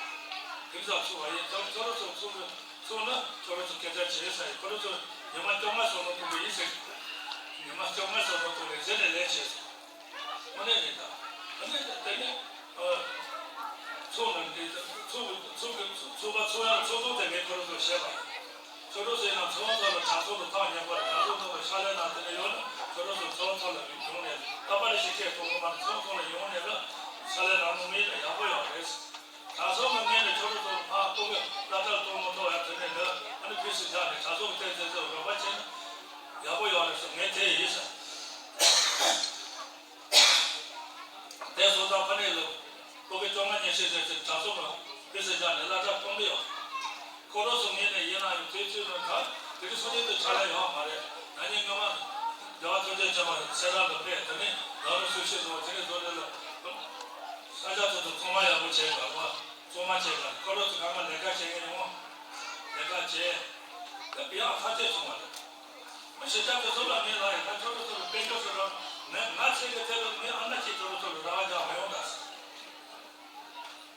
དེང་སང་ཚུགས་པ་ཡིན་ཙང་ཁོ་རང་ཚོ་ཚུགས་ཚུགས་ན་ཁོ་རང་ཚོ་སྐད་ཆ་བྱེད་ས་ཡིན། ཁོ་རང་ཚོ་ཉི་མ་བཅོ་ལྔ་སོང་ན་ཐུག་གི་ཡིན་ཟེར། ཉི་མ་བཅོ་ལྔ་སོང་ན་ཐུག་རེད་ཟེར་ནས་ལན་བྱས་སོང་། དངོས་གནས་རེད་ད། ཨ་ནི་དེ་ནི་ཚོགས་ནང་གི་ཚོགས་ཚོགས་ཀྱི་ཚོགས་པ་ཚོགས་ཡང་ཚོགས་གཙོ་དེ་ངས་ཁོ་རང་ཚོར་བཤད་པ་ཡིན། ཁྱོད་རང་ཚོ་ཡིན་ན་ཚོགས་ཚོགས་ལ་གྲྭ་ཚོགས་ལ་ཐག་ཉེ་པོ་རེད། གྲྭ་ཚོགས་ཚོགས་ལ་ཕྱག་ལས་གནང་དེ་ནས་ཡོང་ན་ཁྱོད་རང་ཚོ་ཚོགས་ཚོགས་ལ་ཡོང་ནས་ལྟ་བ་རེ་ཞིག་སྐད་གཏོང་གི་མ་རེད། ཚོགས་ཚོགས་ལ་ཡོང་ནས་ལ་ཕྱག་ལས་གནང་མི་ལ་ཡག་པོ་ཡོད་རེད། གྲྭ་ཚོགས་ཀྱི་ངོས་ནས་ཁྱོད་རང་ཚོ་ཕར་སྤུ་གུ་སློབ་གྲྭར་གཏོང་མ་ཐུབ་ཡ་དེ་ནས་ལ་ཨ་ནི་ཕི་སི་རྒྱག་ནས་གྲྭ་ཚོགས་ཀྱི་ཐད་དེ་ཚོ་རོགས་པ་བྱས་ན་ཡག་པོ་ཡོད་རེད་ཟེར་ངས་དེ་ཡིན་ཟེར། དེ་སོང་ཙང་ཕ་ནས་ལ་སྤུ་གུ་བཅོ་ལྔ་ཉི་ཤུ་ཟེར་ཚེ་གྲྭ་ཚོགས་ལ་ཕི་སི་རྒྱག་ནས་སློབ་གྲྭར་གཏོང་གི་ཡོད། ཁོ་རང་ཚོ་ངོས་ནས་ཡིན་ན་ཡང་དུས་ཚོད་ལ་ད་དེ་རིང་སང་ཉིན་དུ་ཕྱག་ལས་ཡོད་མ་རེད། ན་ནིང་སྔ་མ་རྒྱལ་བ་ཐམས་ཅད་ ཚེ་རབས་ལ་ཕེབས། དེ་ནས་ལམ་རིམ་སྲོལ་ཕྱིན་སོང་། དེ་ནས་བཟོ་རེ་ལ་ས་ཆ་ཚོ་ཚོ་ཚང་མ་ཡག་པོ་བྱས་ག་བ་ཚང་མ་བྱས་ག་ཁོ་རོ་ཚོ་གང་ག་ལས་ཀ་བྱེད་མཁན་ཡོང་ལས་ཀ་བྱས། དེ་བི་ཡག་ཁ་ཆད་སོང་བ་རེད། མི་ཤེས་ཆ་དེ་ཚོ་ལ་ངས་ལ་ཡིན་ན་ཁྱོད་རོ་ཚོ་ལ་དཔེ་སྐྱོ་ཟེར་རོ། ངས་ང་ཚེ་གི་ཚེ་ལ་ངས་ཨ་ན་ཅིག་ཁྱོད་རོ་ཚོ་ལ་ར་བ་རྒྱག་མི་ཡོང་ད་ཟེར།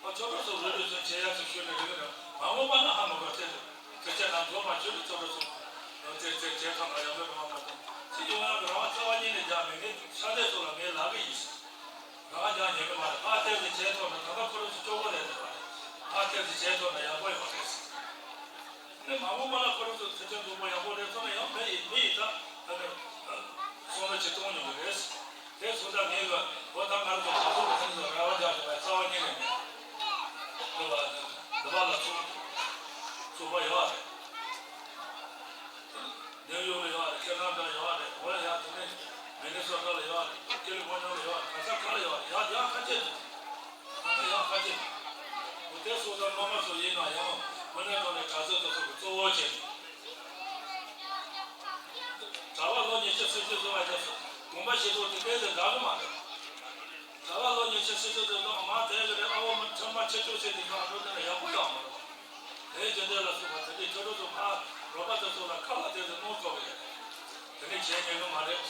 ཨ་ཁྱོད་རོ་ཚོ་རུ་རུ་ཚོ་བྱེད་ཡ་ཚོ་ཤོད་ནས་རེད་ར། མ་འོངས་པ་ན་ཧ་མ་གོ་ཚེ་ཚོ་ཚེ་ཚེ་ན་འཛོམས་པ་ཁྱོད་རོ་ཚོ་རོ་ཚོ་ཚེ་ཚེ་ཚེ་ཚོ་ང་ཡོང་གི་རོ་མ་མ་ཚོ་ཚེ་ཡོང་ཡ་གི་ར་བ་རྩ་བ་ཉིད་ནས་རྒྱག་མེད། ངས་ཤ་ཚེ་ཚོ་ལ་ངས་ལབ་གི་ཡིན་ཟེར། རང་རྒྱག་ཉན་གི་མ་རེད། ཕར་ལྟས་ཏེ་བྱས་ཐོག་ན་ད་ལྟ་ཁོ་རང་ཚོ་སྐྱོ་པོ་རེད་ཟེར་བ་རེད། ཕར་ལྟས་ཏེ་བྱས་ཐོག་ན་ཡག་པོ་ཡོད་རེད་ཟེར། ནས་མ་འོངས་པ་ལ་ཁོ་རང་ཚོ་ཚེ་ཚད་མཐོན་པོ་ཡག་པོ་རེད་སོང་ན་ཡང་མི་ཡི་མི་ཡི་ད་ད་ནས་སོང་ན་ཅི་གཏོང་མྱོང་གི་རེད་ཟེར། དེ་སོང་ཙང་ངས་གི་འོ་ད་ང་རང་ཚོ་གྲྭ་ཚོ་གི་ཚེ་ཚོ་ར་བ་རྒྱག་ཐུབ་པའི་རྩ་བ་ཉིད་ནས་མེད། འདི་བ་འདི་བ་ལ་ཚོགས་ཚོགས་པ་ཡོད་རེད། ནིའུ་ཡོག་ལ་ཡོད་རེད། ཁེ་ན་ཌ་ཡོད་རེད། འོ་ཡ་དེ་ནས་མི་ནི་སོ་ཊ་ལ་ཡོད་རེད། ཀེ་ལི་ཧྥོར་ནི་ཡ་ལ་ཡོད་རེད། ག་ས་ག་ལ་ཡོད་རེད། ཡ་ཡ་ཁ་ཆེ་འདུག་ད་ལྟ་ཡ་ཁ་ཆེ་འདུག་འོ་དེ་སོང་ཙང་སློབ་མ་ཚོ་ཡིན་ན་ཡང་དངོས་གནས་དྲང་གནས་གྲྭ་ཚོགས་ཚོགས་པའི་གཙོ་བོ་བྱས་ནས། གྲྭ་པ་ལོ་ཉི་ཤུ་སུམ་ཅུ་སོང་བ་དེ་ཚོ་དགོངས་པ་བཞེས་ཐུབ་དེ་དཔེ་དེ་འདྲ་གི་མ་རེད། གྲྭ་པ་ལོ་ཉི་ཤུ་སུམ་ཅུ་དེ་ཚོ་མ་དེ་གི་རེད། ཨ་བོ་མི་ཁྲི་མ་ཆེ་ཆུང་ཟེར་དེ་ཚོ་ཨ་འགྲོ་དེ་ལ་ཡག་པོ་ཡོད་མ་རེད། དེའི་རྒྱུ་མཚན་ལ་སོགས་པ་དེ་འདྲའི་ཁྱོད་རང་ཚོ་ཕར་རོགས་པ་དེ་ཚོ་ལ་ཁ་ལ་དེ་ཚོ་གནོང་དགོས་ཀྱི་རེད། དེ་འདྲའི་བྱས་ཉན་གི་མ་རེད།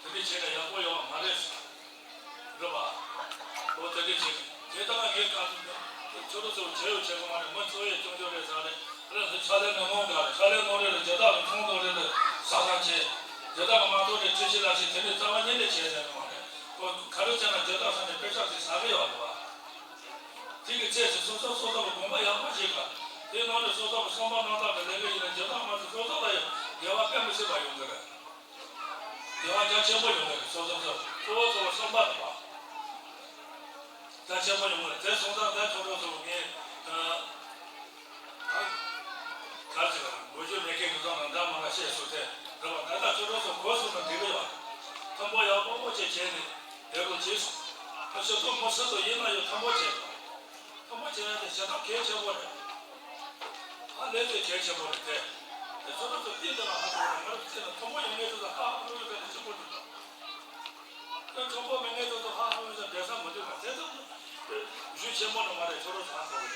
དེ་འདྲའི་བྱས་ན་ཡག་པོ་ཡོང་བ་མ་རེད། རེད་པ། ཨོ་དེ་འདྲའི་བྱས་དེ་ལྟ་ན་ངས་ག་ཚོད་ཁྱོད་རང་ཚོ་བྱས་ཡོད་བྱས་གི་མ་རེད། མི་གཙོ་བོའི་སྐྱོན་བརྗོད་རེད་ཟེར་རེད། ཨ་ལས་ཕྱག་ལས་ནང་ནོར་འགའ་རེད། ཕྱག་ལས་ནོར་རེད་རེད། རྒྱལ་དག་གི་ཚོང་དོན་རེད་རེད། ཟ་ཁང་བྱས། རྒྱལ་དག་གི་མ་གཏོགས་རེད། ཁྲི་ཕྱི་ལ་ཞིག་དེ་འདྲའི་རྩ་བ་ཉིད་ནས་བྱས་ཟེར་གི་མ་རེད། ཨོ་ག་རེ་བྱས་ན་རྒྱལ་དག་ས་ནས་དཔེ་ཆ་ཞིག་ཟ་གི་ཡོད་རེད་པ། དེ་གི་ཚེ་ཞིག་སོ་སོ་སོ་སོ་གི་དགོངས་པ་ཡག་པོ་བཞེས་དགོས། དེ་ནང་ནས་སོ་སོ་གི་བསམ་པ་རྣམ་དག་གི་ལས་ཀ་ཡིན་ན་རྒྱལ་དག་མ་ཚོ་སོ་སོ་ལ་ཡང་དགེ་བ་དཔེ་མི་སྲིད་པ་ཡོང་གི་རེད། དགེ་བ་རྒྱ་ཆེན་པོ་ཡོང་གི་རེད། སོ་སོ་སོ་སོ་སོ་སོ་བསམ་པ་རེད་པ། རྒྱ་ཆེན་པོ་ཡོང་གི་རེད། དེ་སོང་ཙང་དེ་ཁྱོད་རང་ཚོ་ངས་ཨ། གར་ཅིག་ལ་འགོ་བརྗོད་མེད་མཁན་གྱི་ཚོགས་ནང་འདྲ་མ་འདྲ་བཤད་སོང་སྟེ། རེད་པ། ད་ལྟ་ཁྱོད་རང་ཚོ་གོ་སོང་ན་འགྲིག་གི་ཡོད། མཐུན་པོ་ཡག་པོ་བྱས་བྱས་ནས་བསྡད་རོགས་གྱིས། ཁྱོད་ཚོ་མི་སུ་ཚོ་ཡིན་ན་ཡང་མཐུན་པོ་བྱས། མཐུན་པོ་བྱས་ཡ་དེ་ཞེ་དྲག་གལ་ཆེན་པོ་རེད། ཧ་ལས་པའི་གལ་ཆེན་པོ་རེད་དེ། དེ་ཚོ་ཚོ་སྟེང་དུ་ལ་ཧ་གོ་རེད། ང་རང་ཚོ་ཚེ་ན་མཐུན་པོ་ཡོང་མཁན་ཚོ་ལ་ཧ་གོ་རེད། གལ་ཆེན་པོ་རེད། དེ་མཐུན་པོ་མེད་མཁན་ཚོ་ཚོ་ཧ་གོ་རེད། འགྲན་ས་མི་འདུག་ག་དེ་ཚོ་གཞུང་ཆེན་མོ་ནས་མ་རེད། ཁྱོད་རང་ཚོ་ཧ་གོ་རེད།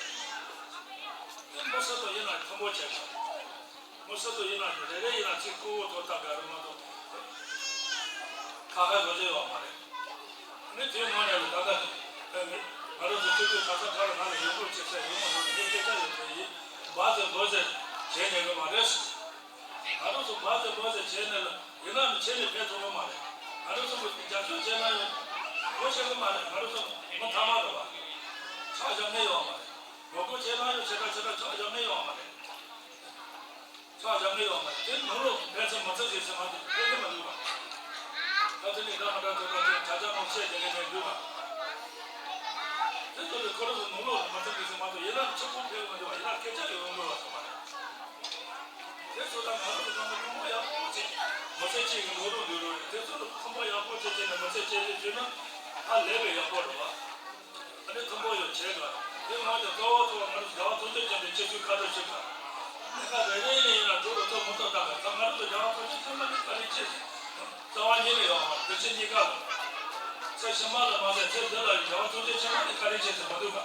དེ་མི་སུ་ཚོ་ཡིན་ན་མཐུན་པོ་བྱས་དགོས། མི་སུ་ཚོ་ཡིན་ན་རེ་རེ་ཡིན་ན་ཚིག་ཁུ་བོ་ཐོག་ལྟ་ག་རེ་མ་གཏོགས་ཁ་ཁ་བཟོ་བྱེད་ཡོད་མ་རེད། ནི་དེའི་ངོས་ནས་ལ་ད་ལྟ་ཨ་ནི་ང་རང་ཚོ་སྤྱི་འཐུས་ག་ས་ག་ལ་ང་ལ་ཡོད་དགོས་ཅེས་ཟེར་ཡོང་མ་རེད། ངས་སྐད་ཆ་ཡོད་དེ་ཡིན་འབའ་ཟེར་འབོ་ཟེར་བྱས་ཉན་གི་མ་རེད། ང་རང་ཚོ་འབའ་ཟེར་འབོ་ཟེར་བྱས་ནས་ལ་ཡིན་ན་ནི་ཁྱེད་ནི་ཕན་ཐོགས་ཡོད་མ་རེད། ང་རང་ཚོ་གི་རྒྱབ་སྐྱོར་བྱས་ན་ཡང་ངོ་ཤེས་གི་མ་རེད། ང་རང་ཚོ་མི་ཐ་མ་རེད་བ། ཆ་བཞག་ནི་ཡོད་མ་རེད། ངོ་རྒོལ་བྱས་ན་ཡང་ཆེ་ཁ་ཆེ་ཁ་ཆ་བཞག་ནི་ཡོད་མ་རེད། ཆ་བཞག་གི་ཡོད་མ་རེད། དེ་ནང་ལོགས་ཕན་ཚུན་མི་ཚེ་ཟིན་ཟིན་མ་གཏོགས་ཕན་གི་མི་འདུག་ག་ད་དེ་ནི་འདྲ་མི་འདྲ་ཚོ་ད་དེ་བྱ་བྱ་མང་བཤད་དེ་ནས་མེད་འདུག་ག་དེ་ཚོ་ལས་ཁོ་རང་ཚོ་ནང་ལོགས་ལ་མི་ཚེ་ཟིན་ཟིན་མ་གཏོགས་ཡིན་ན་ཕྱི་ཁོག་ཕན་གི་མི་འདུག་ག་ཡིན་ན་སྐད་ཆ་ཡོད་འོང་གི་བ་ཚོ་མ་རེད། དེ་ཚོ་ད་ང་རང་ཚོ་ཚང་མ་ཐུན་མོང་ཡག་པོ་བྱས་མི་ཚེ་གཅིག་གི་ནོར་རུ་འདུག་རུ་རེད། དེ་ཚོ་ལ་ཐུན་མོང་ཡག་པོ་བྱས་བྱས་ནས་མི་ཚེ་སྐྱེལ་རེ་བྱས་ན་ཧ་ལས་པའི་ཡག་པོ་རེད་བ། ཨ་ནི་མཐུན་པོ་ཡོད་བྱས་དགོས། དེ་ངོས་ནས་གཙོ་བོ་གཙོ་བོ་ང་ཚོ་རྒྱལ་བ་ཐམས་ཅད་མཁྱེན་པའི་སྤྱི་སྤྱོད་བཀའ་སྒྲུབ་བྱེད་དགོས། གནས་སྐབས་རེ་རེ་ནས་ཡིན་ན་འགྲོ་རུ་ཐོག་མུ་ཐོག་བཏང་བས་ད་ང་ཚོ་རྒྱལ་བ་ཐམས་ཅད་མཁྱེན་པ་ནི་བཀའ་དྲིན་ཆེ་ཟེར། རྩ་བ་ཉིད་ནས་ཡོད་མ་རེད། འདི་ཕྱི་གཉིས་ཀ་ལ། ཚེ་ཕྱི་མ་ལ་མ་ཟད་ཚེ་འདི་ལ་ཡང་རྒྱལ་བ་ཐམས་ཅད་མཁྱེན་པ་ནི་བཀའ་དྲིན་ཆེ་ཟེར་མ་འདུག་ག་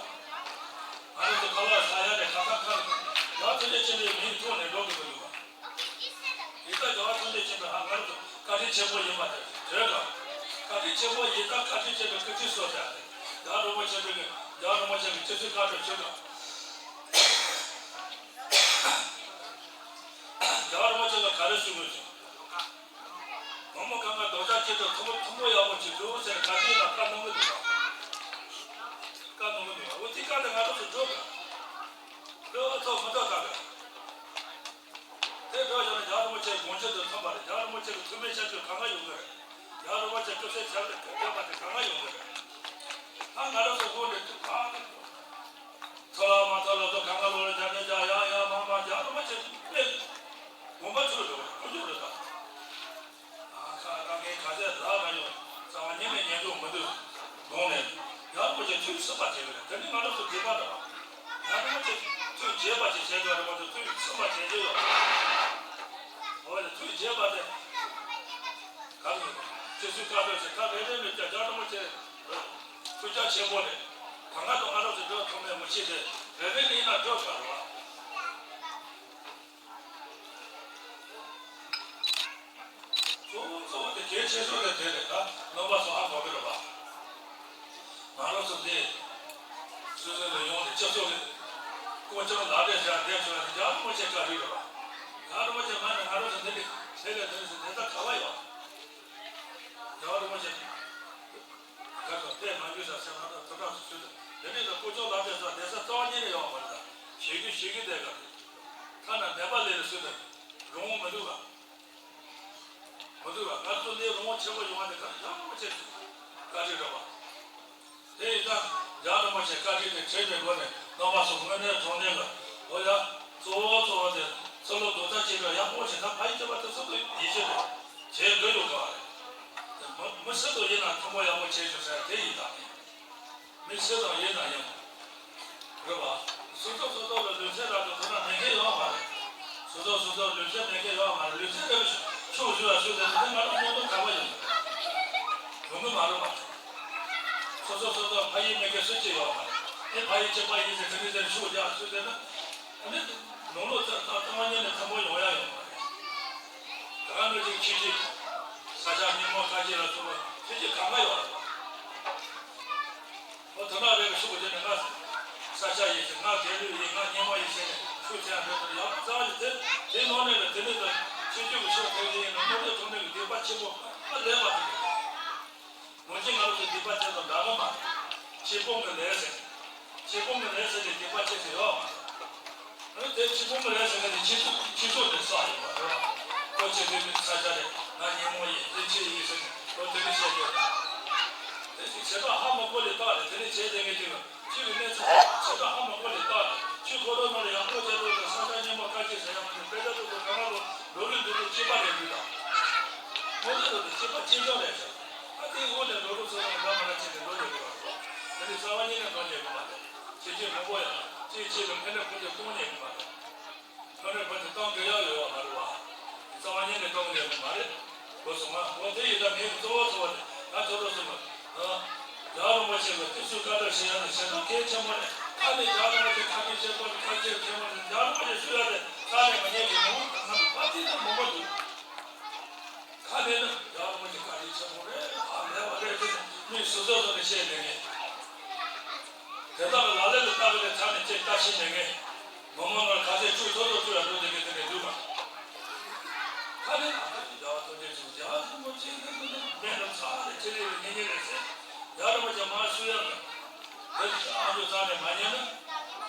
ང་ཚོ་ཁ་ལག་ཟ་ཡ་རེད། ཁ་ཁ་ཁ་རེད། རྒྱལ་བ་ཐམས་ཅད་མཁྱེན་པའི་མིང་ཐོག་ནས་འགྲོ་དགོས་ཀྱི་འདུག་ག་ཡི་དྭགས་རྒྱལ་བ་ཐམས་ཅད་མཁྱེན་པའི་ཧ་ང་རང་ཚོ་བཀའ་དྲིན་ཆེན་པོ་ཡིན་པ་དེ་དོན་དག་བཀའ་དྲིན་ཆེན་པོ་ཡི་དྭགས་བཀའ་དྲིན་ཆེན་པོའི་སྐུ་ཚེ་སྲོག་དེ་རྒྱལ་བ་རིན་པོ་ཆེ་གི་རྒྱལ་བ་རིན་པོ་ཆེ་གི་སྤྱི་ཚེ་བཀའ་སྒྲུབ་ཆོས་དང་རྒྱལ་བ་རིན་པོ་ཆེ་ལ་ག་རེ་ཞུ་དགོས་ཀྱི། མང་མོ་གང་ག་རྡོག་རྩ་གཅིག་ཏུ་ཐུན་མོང་ཐུན་མོང་ཡག་པོ་ཅིག་འདུག་ཟེར་ག་དུས་ལ་བཀའ་གནང་གི་འདུག་བ། བཀའ་གནང་གི་འདུག་བ། འོ་དེ་བཀའ་དེ་ང་རང་ཚོ་སྒྲུབ་དགོས། སྒྲུབ་ཐུབ་མི་ཐུབ་ལྟ་དགོས། དེ་འགྲོ་བཞག་ན་རྒྱལ་བ་རིན་པོ་ཆེའི་དགོངས་གཞི་དང་མཐུན་པ་རེད། རྒྱལ་བ་རིན་པོ་ཆེ་གི་ཐུགས་སྨོན་ཤར་སྐྱོད་གང་ག་ཡོང་གི་རེད། རྒྱལ་བ་རིན་པོ་ཆེ་སྐུ་ཚེ་ཚད་ལས་བརྟན་པ་དེ་གང་ག་ཡོང་གི་རེད། ད་ང་རང་ཚོ་སྒོ་ནས་ཐུགས་ཐག་ཐོག་ལ་མ་ཐོག་ལ་ཚོ་གང་ག་ལོ་ལ་རྒྱ་ནས་རྒྱ་ཡ་ཡ་མ་མ་རྒྱལ་བ་རིན་པོ་ཆེ་དཔེ་དགོངས་པ་ཚོས་འགྲོ་བ་ཁོ་ཚོ་རེད་ད། ཨ་ཁ་ད་ངས་ག་ཚད་ལ་མ་ཡོང་རྩ་བ་ཉིད་ནས་ཉན་འདུག་མི་འདུག་དགོངས་ནས་རྒྱལ་བ་རིན་པོ་ཆེ་ཐུགས་ཚིམ་པ་བྱེད་ཀྱི་རེད། དེ་ནི་ང་རང་ཚོ་དགེ་བ་རེད་བ། ང་རང་ཚོ་ཐུགས་དགྱེས་པ་ཅིག་བྱས་དགོས་རེད་བ། ཐུགས་ཚིམ་པ་བྱེད་ཀྱི་ཡོད་རེད། འོ་ཡ་ཐུགས་དགྱེས་པ་དེ། བཀའ་སྒྲུབ་ཟེར་ད་རེ་རེ་ནས་རྒྱ་རྒྱ་ཆེན་པོ་ཆེ་ཐུགས་རྒྱ་ཆེན་པོ་རེད། གང་ག་དང་ང་རང་ཚོ་འགྲོ་ཐུབ་མེད་མི་ཤེས་ཏེ་རེ་རེ་ནས་ཡིན་ན་འགྲོ་དགོས་རེད་བ། གཙོ་བོ་གཙོ་བོ་དེ་གལ་ཆེ་ཤོས་དེ་དེ་རེད་ད་རྣམ་པ་ཚོ་ཧ་གོ་གི་རེད་བ། ང་རང་ཚོ་འདི་སུད་སི་ལ་ཡོང་ནས་སྤྱི་ཚོགས་ཀྱི་སྐུ་ཕྱོགས་ལག་དེབ་བཞག་བསྡད་བྱུང་བ་དེ་རྒྱ་རིན་པོ་ཆེ་བཀའ་དྲིན་རེད་བ། རྒྱ་རིན་པོ་ཆེ་མ་ནས་ང་རང་ཚོ་འདི་འདི་དེ་ལས་དེ་ནས་སུ་དེ་ད་ག་བ་ཡོད། རྒྱ་རིན་པོ་ཆེ་ག་ཚོད་དཔེ་མ་འཇུས་ས་སེམས་ལ་ཐུགས་ཁྲག་ཚོ་ཚུད་དེ་འདི་འདྲའི་ལ་སྐུ་ཕྱོགས་ལག་དེབ་བཞག་བསྡད་ས་རྩ་བ་ཉིད་ནས་ཡོད་མ་རེད་ད་ཞེ་གི་ཞེ་གི་བསྡད་ག་རེད། ཐ་ན་ནད་པ་ལས་ལ་སུ་དེ་རུང་བ་མི་འདུག་ག་མི་འདུག་ལ་ང་ཚོ་འདིར་རོང་བོ་ཆེན་པོ་ཡོང་བ་དེ་ག་རྒྱ་རིན་པོ་ཆེ་བཀའ་དྲིན་རེད་བ། དེ་ཡིན་ཙང་རྒྱ་རིན་པོ་ཆེ་བཀའ་དྲིན་དེ་དྲན་པའི་སྒོ་ནས་རྣམ་པ་ཚོ་དངོས་གནས་དྲང་གནས་ལ་འོ་ཡ། གཙོ་བོ་གཙོ་བོ་དེ་ཚུར་ལོག་རྡོག་རྩ་གཅིག་སྒྲིལ་ཡག་པོ་བྱེད་ན་ཕ་ཡུལ་སྐྱོབ་པ་དེ་ཚོ་དང་ཡིད་ཆེས་རེད། བྱེད་དགོས་ཡོད་ག་བ་རེད། མི་མི་སུ་དང་ཡིན་ན་མཐུན་པོ་ཡག་པོ་བྱེད་ཆོག་ཟེར་དེ་ཡིན་དང་ནི། མི་སུ་དང་ཡིན་ན་ཡང་། རེད་བ། སོ་སོ་སོ་སོ་ལ་ལུས་སེམས་རབ་ཏུ་དོ་སྣང་མེད་མཁན་ཡོད་མ་རེད། སོ་སོ་སོ་སོ་ལུས་སེམས་མེད་མཁན་ཡོད་མ་རེད་ལུས་སེམས་རེད་ཤུགས་ཞུ་བ་སུ་དེ་དེ་ང་རང་སྙིང་སྟོབས་ག་པ་ཡོད། ཡོང་གི་མ་རེད་བ། སོ་སོ་སོ་སོ་ཕ་ཡུལ་མེད་མཁན་སུ་གཅིག་ཡོད་མ་རེད། ཨེ་ཕ་ཡུལ་གཅིག་པ་ཡིན་ཟེར་དེ་འདྲ་ཟེར་ཤུགས་རྒྱག་སུ་དེ་ན། ཨ་ནི། ནང་ལོགས་ཚ་ཚ་ཚང་མ་ཉན་ནས་ཐུན་མོང་ཡོང་ཡ་ཡོད་མ་རེད། ད་ག་ནང་བཞིན་ཆོས་བརྒྱུད། ས་སྐྱ་སྙེ་མོ་ཁ་ཆེ་ལ་སོགས་པ་ཆོས་བརྒྱུད་གང་ག་ཡོད་རེད། ཨོ་དོ་ན་རེ་བ་ཤུགས་རྒྱབ་ནས་ང་ས་སྐྱ་ཡིན་ཟེར་ང་དགེ་ལུགས་ཡིན་ང་སྙེ་མོ་ཡིན་ཟེར་ནས་ཤུགས་ཆེ་ཡང་འདོད་དོ་ཡག་པོ་རྩ་བ་ཡིན་དེ་དེའི་ནང་ནས་ལ་དེ་ནས་ལ་ཆོས་བརྒྱུད་ཀྱི་ཕྱོགས་ཐེག་ཆེན་ཡིན་ན་དངོས་གནས་དྲང་གནས་ཀྱི་སྡིག་པ་ཆེན་པོ་ཨ་ལས་མ་ཐུབ་ཀྱི། ངོ་ཅི་ང་རང་ཚོ་སྡིག་པ་དེ་དང་འདྲ་གི་མ་རེད། ཆོས་སྤོང་གི་ལས་ཟེར། ཆོས་སྤོང་གི་ལས་ཟེར་ཏེ་སྡིག་པ་ཆེ་ཆེ་ཡོད་མ་རེད། ཨ་ནི་དེ་ཆོས་སྤོང་གི་ལས་ཟེར་མཁན་དེ་ཆོས་ཕྱོགས་ཆོས་ཕྱོགས་དེ་བསགས་ཡོད་པ་རེད་བ། ཁོ་ཆོས་དེ་མི་ས་ཆ་རེད་ང་སྙེ་མོ་ཡིན་དེ་ཆོས་ཡིན་ཟེར་ནས་ཁོ་དེ་ནས་བཤད་ཡོད་རེད། དེ་ཞིག་བྱེད་པ་ཧ་མ་གོ་ལས་བཏགས་རེད་དེ་ནས་བྱས་དེ་ངས་དེ་ལ་ཆོས་ཀྱི་གནས་ཚུལ་བྱེད་པ་ཧ་མ་གོ་ལས་བཏགས་རེད་ཆོས་ཁོ་རང་ནང་ལ་ཡག་པོ་བྱས་རོགས་ཟེར་ས་ཆ་སྙེ་མོ་ཁ་ཆེ་ཟེར་ཡག་པོ་དེ་དཔེ་ཆ་ཏོག་ཏོག་གང་ག་ལོ་ལོ་རེ་ལོ་རེ་སྐྱེས་པ་རེད་འདུག་ད། ངོ་ནས་ལོ་དེ་སྐྱེས་པ་སྐྱེས་སྦྱོར་རེད་ཟེར། ཨ་དེའི་འོག་ནས་འགྲོ་ལུགས་ཚོ་རང་འདྲ་མ་འདྲ་བྱས་ཏེ་འགྲོ་ཡོད་དགོས་པ་རེད། དེ་ནི་རྩ་བ་ཉིད་ནས་འགྲོ་ཉན་གི་མ་རེད། ཁྱེད་ཀྱིས་མང་པོ་ཡང་ཅིའི་ཕྱིར་དུ་ཕན་ནུས་ཕུན་སུམ་གཏོང་ཉན་གི་མ་རེད། ཕན་ནུས་ཕུན་སུམ་གཏོང་དགོས་ཡག་ཡོད་པ་མ་རེད་བ། རྩ་བ་ཉིད་ནས་གཏོང་ཉན་གི་མ་རེད། གོ་སོང་ང་། འོ་དེ་ཡིན་ད་ངའི་གཙོ་བོ་གཙོ་བོ་དེ་ང་ཚོ་ལོ་སོང་ང་། རྒྱལ་བ་རིན་པོ་ཆེ་ལ་སྐྱབས་སུ་བཀའ་དྲིན་ཞུ་ཡག་དེ་ཞེ་དྲག་གལ་ཆེན་པོ་རེད། ཨ་ནི་རྒྱལ་བ་རིན་པོ་ཆེ་བཀའ་དྲིན་ཆེན་པོ་རེད་བཀའ་དྲིན་ཆེན་པོ་རེད་རྒྱལ་བ་རིན་པོ་ཆེ་ཞུ་ཡག་དེ་རྩ་ནས་མ་ཉན་གི་མང་པོ་ང་ཚོ་ཕ་ཚིག་ཏུ་མང་པོ་འདུག་ཁ་ནས་ནི་རྒྱལ་བ་རིན་པོ་ཆེ་བཀའ་དྲིན་ཆེན་པོ་རེད། ཨ་ལས་པ་རེད་ཟེར་ནས་མི་སོ་སོ་སོ་ནས་བཤད་ནས་ངས། དེ་དག་གི་ལག་ལེན་དུ་བསྟར་བའི་ཚབ་ནས་ཅེས་བཀྲ་ཤིས་ནས་ངས། མི་མང་ནང་ཁ་ཟས་བཅུག་ཐོག་ཐོག་བཅུག་ཡང་འགྲོ་དེ་གི་དེ་ནས་འདུག་ག་ཁ་ནས་ཨ་ཁ་ཅིག་རྒྱལ་བ་ཐམས་ཅད་ཚོ་རྒྱལ་བ་རིན་པོ་ཆེ་འདི་ཚོ་ནི་སྨན་རམ་ཚ་རེད་ཆེ་རེད་ངེས་ངེས་རེད་ཟེར། རྒྱལ་བ་རིན་པོ་ཆེ་མ་ཞུ་ཡང་ནི། དེ་ཨ་མཆོག་རྩ་ནས་མ་ཉན་ན།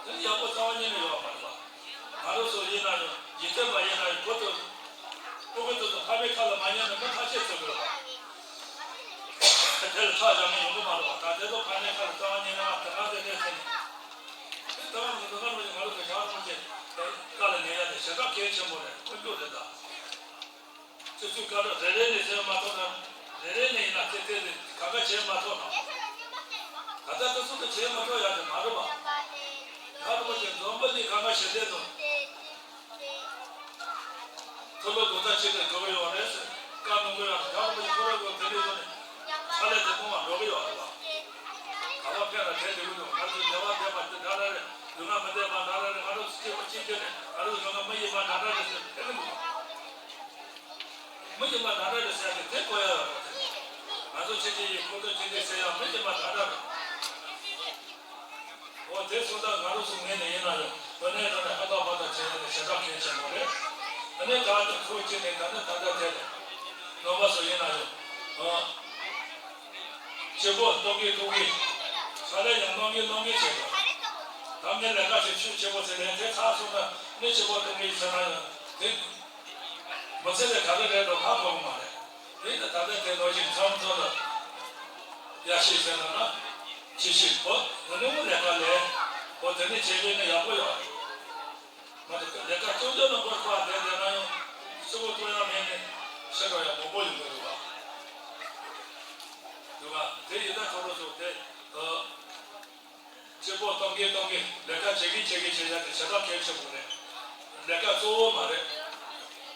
དེ་ནི་ཡག་པོ་རྩ་བ་ཉིད་ནས་ཡོད་པ་མ་རེད་པ། ང་རང་ཚོ་ཡིན་ན་ཡང་འཇིག་རྟེན་པ་ཡིན་ན་ཡང་བུ་དང་། སྤུ་གུ་དེ་ཚོ་ཕ་མའི་ཁ་ལ་མ་ཉན་ན་མི་ཐ་ཆད་ཚུགས་དགོས་པ། དེ་ལ་ཁྲག་བཞག་མི་ཡོང་གི་མ་རེད་པ། ད་དེ་ཚོ་ཕ་མའི་ཁ་ལ་རྩ་བ་ཉིད་ནས་མ་དེ་ང་དེ་དེ་ཟེར་ནས། དེ་ལྟ་བ་མི་འདུག་ང་རང་ཚོ་ང་རང་ཚོ་རྒྱལ་བ་རིན་པོ་ཆེ་བཀའ་ལ་ཉན་ཡ་དེ་ཞེ་དྲག་གལ་ཆེན་པོ་རེད། དཀོན་མཆོག་དེ་དང་། སོ་སོའི་བཀའ་སྒྲུབ་རེ་རེ་ནས་ཟེར་མ་ཐོག་ན། རེ་རེ་ནས་ཡིན་ན་ཚེ་ཚེ་ནས་གང་ག་བྱེད་མ་ཐོག་ན། ད་ལྟ་དུས་ཚོད་དུ་བྱེད་མ་ཐོག་ཡ་དེ་མ་རེད་པ། ཡ་རིན་པོ་ཆེ་འཛོམས་པ་འདི་གང་ག་ཞིག་བསྡད་དང་། ཐུགས་ལ་དོན་དག་ཆེ་ནས་འགྲོ་གི་ཡོད་རེད་ཟེར། བཀའ་གནང་གི་ཡོད་རེད། ཡ་རིན་པོ་ཆེ་ཁོ་རང་གི་དེ་འདྲ་ཡོད་ནས་ཕྱག་ལས་དེ་གཏོང་བ་འགྲོ་གི་ཡོད་རེད་པ། ག་པར་ཕེབས་ན་དེ་འདྲ་ཡོད་དང་ང་ཚོའི་བདེ་བ་འདོད་པ་དེ་འདྲ་འདྲ་རེད། ལུས་ངག་མི་བདེ་བ་འདྲ་འདྲ་རེད། ང་རང་ཚོ་སྐྱེ་བ་གཅིག་གྱུར་ནས་ང་རང་ཚོ་ལུས་ངག་མི་གཡེང་བ་འདྲ་འདྲ་རེད་ཟེར་ཕེབས་གི་འདུག་མི་གཡེང་བ་འདྲ་འདྲ་རེད་ཟེར་ཏེ་དེ་གོ་ཡ་ཡོད་རེད། ང་ཚོ་ཆེ་ཆེ་ཡིན་ཁོ་ཚོ་ཆེ་ཆེ་ཟེར་ཡ་མི་གཡེང་བ་འདྲ་འདྲ་རེད། འོ་དེ་སོང་ཙང་ང་རང་ཚོ་ངོས་ནས་ཡིན་ན་ཡང་དོན་གནད་དང་ནས་ཧ་ཐག་པ་དང་བྱེད་ཡ་དེ་ཞེ་དྲག་གལ་ཆེན་པོ་རེད། ཨ་ནི་ད་ལྟ་ཁོ་གཅིག་ནས་ད་ནི་ད་ལྟ་དེ་རེད། རྣམ་པ་ཚོ་ཡིན་ན་ཡང་། ཨ། སྤྱི་པོ་གཏོང་གི་གཏོང་གི་ས་ལས་ཡང་གནང་གི་གནང་གི་བྱེད་དགོས། ད་ངས་ལས་ཀ་བྱེད་ཤུགས་ཆེ་པོ་བྱས་ནས་དེ་ཚར་སོང་ན་ནི་སྤྱི་པོ་གཏོང་གི་ཟེར་ན་ཡང་དེ། མི་ཚེ་ལས་ག་རེ་རེད་འགྲོ་ཧ་གོ་གི་མ་རེད། དེ་ནི་ད་ལྟ་དེ་ལོ་ཞིག་མཚམས་ཚོ་ལ་ཡ་ཤི་ཟེར་ན་ན་ཅི་ཞིག་བོ་ང་ནི་མོ་ལས་ཀ་ལས་བོ་དེ་ནི་བྱེད་དགོས་ནི་ཡག་པོ་ཡོད་རེད། མ་གཏོགས་ལས་ཀ་སྐྱོན་བརྗོད་ནང་སྐོར་ཁོ་བ་བསྡད་བསྡད་ན་ཡང་སྤྱི་པོ་གཏོང་ཡག་མེད་ནས་ཤི་འགྲོ་ཡག་མང་པོ་ཡོང་གི་འདུག་ག་འདུག་ག་དེ་ཡིན་ད་ཁོ་རང་ཚོ་དེ་ཨ། སྤྱི་པོ་གཏོང་གི་གཏོང་གི་ལས་ཀ་བྱེད་ཀྱི་བྱེད་ཀྱི་བྱེད་ཡག་དེ་ཞེ་དྲག་གལ་ཆེན་པོ་རེད། ལས་ཀ་གཙོ་བོ་མ་རེད།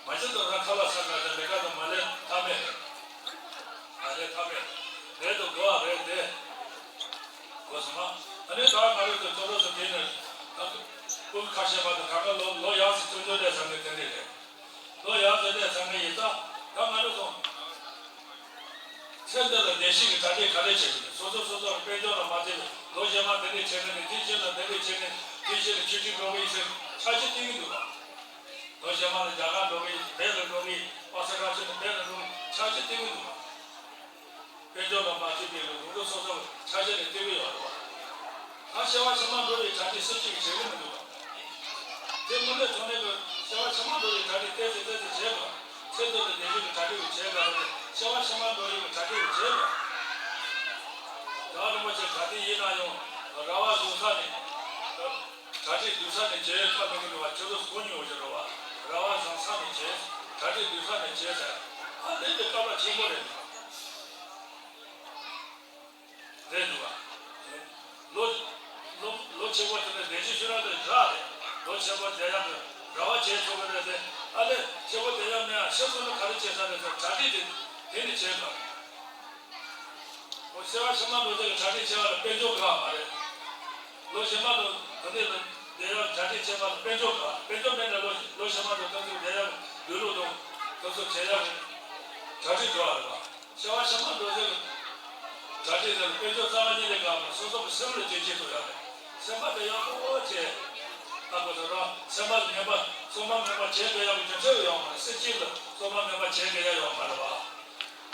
མ་གཞི་དང་རང་ཁ་ལག་ཟ་ཁ་ཟ་ལས་ཀ་དང་མ་ལས་ཐབས་མེད་རེད། ཨ་ལས་ཐབས་ ཚེ་འདི་ལ་བདེ་སྐྱིད་ཀྱི་གྲ་སྒྲིག་ག་རེ་བྱེད་ཀྱི་རེད། སོ་སོ་སོ་སོར་དཔལ་འབྱོར་ལ་མ་བརྟེན་པའི་ལོ་རྗེས་མ་འདི་འདྲས་བྱེད་ཀྱི་རེད། དེ་རྗེས་ལ་འདི་འདྲས་བྱེད་ཀྱི་རེད། དེ་རྗེས་ལ་ཆོས་ཁྲིད་འགྲོ་གི་ཡིན་ཟེར་འཆར་གཞི་བཏིང་གི་འདུག་ག་ལོ་རྗེས་མ་ལ་རྒྱ་གར་འགྲོ་གི་ཡིན། བལ་ལ་འགྲོ་གི་ཡིན། པ་སེ་ར་ཆེན་དུ་བལ་ལ་འགྲོ་གི་ཡིན། འཆར་གཞི་བཏིང་གི་འདུག་ག་དཔལ་འབྱོར་ལ་མ་བརྟེན་པའི་ལོ་རུ་སོ་སོར་འཆར་གཞི་རེ་བཏིང་གི་ཡོད་རེད་བ། ད་སྐྱེ་བ་ཕྱི་མ་འགྲོ་བའི་གྲ་སྒྲིག་སུ་གཅིག་གིས་བྱེད་ཀྱི་མི་འདུག་ག་དེ་མི་ལས་ཐོག་ནས་ཀྱི་སྐྱེ་བ་ཕྱི་མ་འགྲོ་བའི་གྲ་སྒྲིག་ཏོག་ཙམ་ཏོག་ཙམ་བྱས་པ། ཚེ་འདི་ལ་བདེ་སྐྱིད་ཀྱི་གྲ་སྒྲིག་བྱས་པ་རེད། སྐྱེ་བ་ཕྱི་མ་འགྲོ་བའི་གྲ་སྒྲིག་བྱས་པ། རྒྱལ་བ་རིན་པོ་ཆེ་ག་དུས་ཡིན་ན་ཡང་ར་བ་བཟུང་ས་ནས། གྲ་སྒྲིག་སྡོད་ས་ནས་བྱེད་ཡོད་ཁ་མི་དགོས་པ་ཁྱོད་ཚོ་གོ་མྱོང་བ་ཞིག་རེད་བ། ར་བ་བཟུང་ས་ནས་བྱེད། གྲ་སྒྲིག་སྡོད་ས་ནས་བྱེད་ཟེར། ཨ་ལས་དེ་སྐབས་ལ་ཆེན་པོ་རེད། རེད་འདུག་ག་ལོ་ལོ་ལོ་ཆེན་པོ་དེ་ནས་བདེ་སྐྱིད་ཤོད་ར་དེ་རག་རེད། ལོ་ཆེན་པོ་བསྡད་ཡག་གི་ར་བ་བྱེད་ཆོག་གི་རེད་དེ། ཨ་ལས་ཆེན་པོ་བསྡད་ཡག་མེད་ཨ། ཤི་སོང་ན་ག་རེ་བྱེད་ས་རེད་ཟེར། གྲ་སྒྲིག་དེ་དེ་ནས་བྱེད་དགོས། ཨོ་སྐྱེ་བ་ཕྱི་མ་འགྲོ་རྒྱུ་གི་གྲ་སྒྲིག་བྱེད་པ་ལ་དཔལ་འབྱོར་དགོས་པ་མ་རེད། ལོ་ཕྱི་མ་དང་དེ་འདྲ་ལ་བསྡད་ཡག་གྲ་སྒྲིག་བྱེད་པ་ལ་དཔལ་འབྱོར་དགོས། དཔལ་འབྱོར་མེད་ན་ལོ་ལོ་ཕྱི་མ་དང་དེ་ཚོ་བསྡད་ཡག་སྡོད་ལུགས་དང་དེ་ཚོ་བྱེད་ཡག་གི་གྲ་སྒྲིག་དགོས་པ་རེད་པ། སྐྱེ་བ་ཕྱི་མ་འགྲོ་རྒྱུ་གི་གྲ་སྒྲིག་དེ་ལ་དཔལ་འབྱོར་རྩ་བ་ཉིད་ནས་དགོས་པ་མ་རེད། སོ་སོ་གི་སེམས་ལ་བྱེད་ཀྱི་ཐུབ་ཡག་རེད། སེམས་པ་དེ་ཡག་པོ་བྱས། ཨ་ཁོ་ཚོ་རང་སེམས་པ་ངན་པ་སོ་མ་ངན་པ་བྱེད་དགོས་ཡག་གི་རྒྱུ་མཚན་ཡོད་མ་རེད། སེམས་ཅན་ལ་སོ་མ་ངན་པ་བྱེད་དགོས་ཡག་ཡོད་མ་རེད་པ།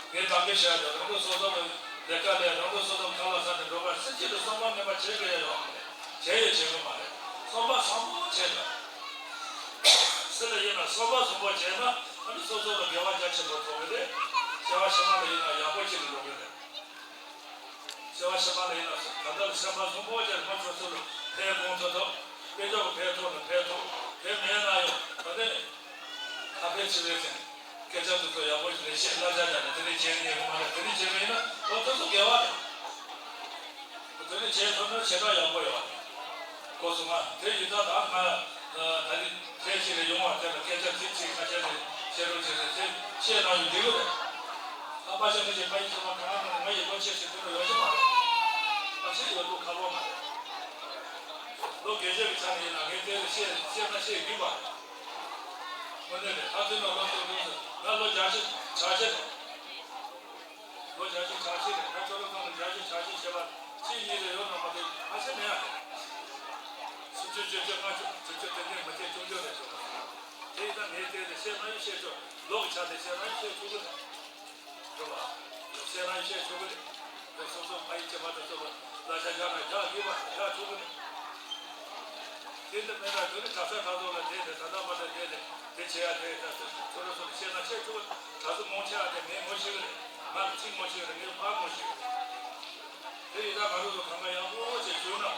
ངས་དམ་བཅའ་བྱས་ཏེ་རང་གི་སོ་སོ་གི་ལས་ཀ་ལས། རང་གི་སོ་སོ་ཁ་ལག་ཟ་ནས་འགྲོ་བར་སེམས་ཅན་ལ་སོ་མ་ངན་པ་བྱེད་དགོས་ཡག་ཡོད་མ་རེད། བྱེད་ཡང་བྱེད་དགོས་མ་རེད། སོ་མ་བཟང་པོ་བྱས་ཏེ། སུ་ལ་ཡིན་ན་སོ་མ་བཟང་པོ་བྱས་ན་ཨ་ནི་སོ་སོ་ལ་དགེ་བ་རྒྱ་ཆེན་པོ་ཐོབ་ཀྱི་རེད། སྐྱེ་བ་ཕྱི་མ་ལ་ཡིན་ན་ཡག་པོ་ཅིག་ལ་འགྲོ་གི་རེད། སྐྱེ་བ་ཕྱི་མ་ལ་ཡིན་ན་ད་ལྟ་ལ་སེམས་པ་བཟང་པོ་བྱས་ན་ང་ཚོ་ཚུར་ལ་ཕན་གང་ཐོགས་ཐོགས། དཔལ་འབྱོར་གྱི་ཕན་ཐོགས་ན་ཕན་ཐོགས། དེ་མེད་ན་ཡང་ད་ནི་ཁ་ཕན་ཆེ་བས་ཟེར། སྐད་ཆ་དེ་ཚོ་ཡག་པོ་ཞིག་ལས་བཤད། གླ་ཆ་རྒྱག་ནས་དེ་འདྲས་བྱས་ཉན་གི་མ་རེད། དེ་འདྲས་བྱས་པ་ཡིན་ན་ཨོ་དེ་ཚོ་དགེ་བ་རེད། དེ་འདྲས་བྱས་ཐུབ་ན་ཞེ་དྲག་ཡག་པོ་ཡོད་རེད། གོ་སོང་ང་། དེ་ཡིན་ཙང་ད་ང་ད་རིང་ཐེངས་ཤིག་ལ་ཡོང་བ་དེ་ལ་སྐད་ཆ་ཚིག་གཅིག་ཁ་ཤས་ལས་བཤད་རོགས་བྱས་ཏེ་དེ་བཤད་གནང་ཡོད་འདི་གི་རེད། ཨ་ཕ་ཤ་ཁ་ཤས་ཕ་ཡུལ་ཚོ་མ་གང་གང་ང་ཡི་ལོ་ཆེ་ཞིག་དུ་ཡོད་ཀྱི་མ་རེད། ཨ་ཤེས་ཡོད་དུ་ཁ་ལོ་མ་རེད། ལོ་རྒས་ཤོས་ཀྱི་ཆ་ནས་ཡིན་ན་ངས་དེ་ལ་བཤད་བཤད་ན་བཤད་རྒྱུ་མ་རེད། དངོས་གནས་རེད། ཨ་ཚོས་ནང་ལོ་ཚོ་ལོ་ཚོ་ང་ལོ་བརྒྱད་ཅུ་གྱ་བཞི་རེད། ལོ་བརྒྱད་ཅུ་གྱ་བཞི་རེད། ད་ཁྱོད་རང་ཚོ་ལ་བརྒྱད་ཅུ་གྱ་བཞི་བྱས་པ་ཁྱེད་གཉིས་རེ་ཡོད་ན་མ་གཏོགས་ཕལ་ཆེར་མེད་ཨ། སུམ་ཅུ་བཅུ་བཅུ་ལྔ་བཅུ་དྲུག་ཅུ་དེ་འདྲས་མ་བྱས་ཆུང་ཆུང་རེད་ཆོག །དེ་ཡིན་ན་ངས་དེ་རེ་བཤད་ན་ཡང་བཤད་ཆོག །ལོ་གི་ཆ་དེ་བཤད་ན་ཡང་བཤད་ཆོག་གི་རེད། རེད་བ། ལོ་བཤད་ན་ཡང་བཤད་ཆོག་གི་རེད། ལོ་སོ་སོ་ཕ་ཡུལ་གྱི་མ་དང་སོ་སོ་ལ་ཆ་བཞག་ན་བཞག་དགོས་པ་བཞག་ཆོག་གི་རེད། དེ་འདྲ་མེད་ན་དེ་ནི་གྲྭ་ས་ཁག་ཚོ་ལ་དེ་དེ་ད་ལྟ་མ་དེ་དེ་དེ་དེ་བྱེད་ཡ་དེ་ད་ཚོ་རོ་སོ་ལ་བཤད་ན་བཤད་ཆོག་གི་རེད། གྲྭ་ས་མང་ཆེ་བ་དེ་ངས་ངོ་ཤེས་གི་རེད། ང་ལ་ཅིག་ངོ་ཤེས་གི་རེད། ངས་ཕར་ངོ་ཤེས་གི་རེད། དེ་ཡིན་ན་ང་རང་ཚོ་གང་ག་ཡག་པོ་བྱས་བྱུང་ན་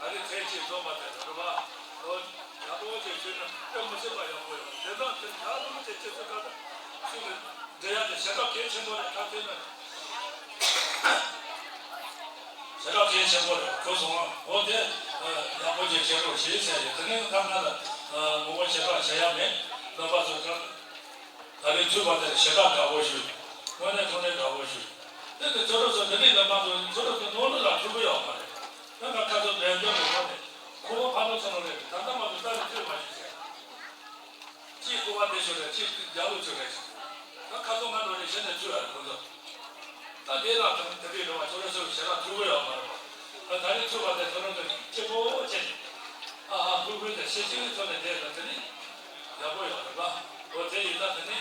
ད་རེས་ཚེ་གཅིག་རྫོགས་པ་དེ་རེད་བ། ཨོ། ཡག་པོ་བྱས་བྱུང་ན་དཔེ་མི་སྲིད་པ་ཡག་པོ་ཡོད། དེ་དག་དེ་ད་རུང་དེ་ཁྱེད་ཚོ་ད་ད་ཤུགས་ཀྱིས་འབྲེལ་ཡག་དེ་ཞེ་དྲག་གལ་ཆེན་པོ་རེད། ད་དེ་ནི་ཞེ་དྲག་གལ་ཆེན་པོ་རེད། གོ་སོང་ཨ། ཨོ་དེ་ཡག་པོ་བྱས་བྱེད་རོགས་བྱེད་ཟེར་ཡོད། དེ་ནི་ད་ང་ལ་ངོ་རྒོལ་ཞེ་དྲག་བྱེད་ཡག་མེད། རྣམ་པ་ཚོ་གང་། ད་རེས་ཐུག་པ་དེར་ཞེ་དྲག་དགའ་པོ་ཞུ། དངོས་གནས་ཐུགས་ནས་དགའ་པོ་ཞུ། དེ་ནི་ཚོ་རོགས་ཚོ་འདི་འདྲའི་ལམ་ཁ་ཚོ་ཚོ་རོགས་ཚོ་ནོར་ལུག་ལ་ཐུག་གི་ཡོད་མ་རེད། ད་ང་ཁ་ཚོ་ལས་འགྱུར་མི་ཐོག་ནས་ཁོ་བོ་ཕ་ནོར་ཚོ་ནོར་རེད། ད་ལྟ་མ་གཏོགས་རྩ་ནས་ཐུག་མ་ཞུ་ཟེར། གཅིག་ཁོ་བ་དེ་ཞུ་རེད། གཅིག་རྒྱ་ལུག་ཚོ་རེད། ད་ཁ་ཚོ་ང་ནོར་རེད་ཞེ་ནས་ཐུག་ཡ་རེད་ཁོ་ཚོ། ད་དེ་ལ་དང་དེ་རིགས་རེ་བ་ཁྱོད་རང་ཚོས་ཞེ་དྲག་ཐུག་གི་ཡོད་མ་རེད་པ། ད་ད་རེས་ཐུག་པ་དེ་ཁྱོད་རང་ཚོ་སྐྱིད་པོ་བྱས་ནས་ཨ་ཧ་ཧུ་ཧུ་དེ་ཤེས་ཀྱི་ཚོ་ནས་བསྡད་ལ་དེ་ནི་ཡག་པོ་ཡོད་རེད་པ། འོ་དེ་ཡིན་ད་དེ་ནི་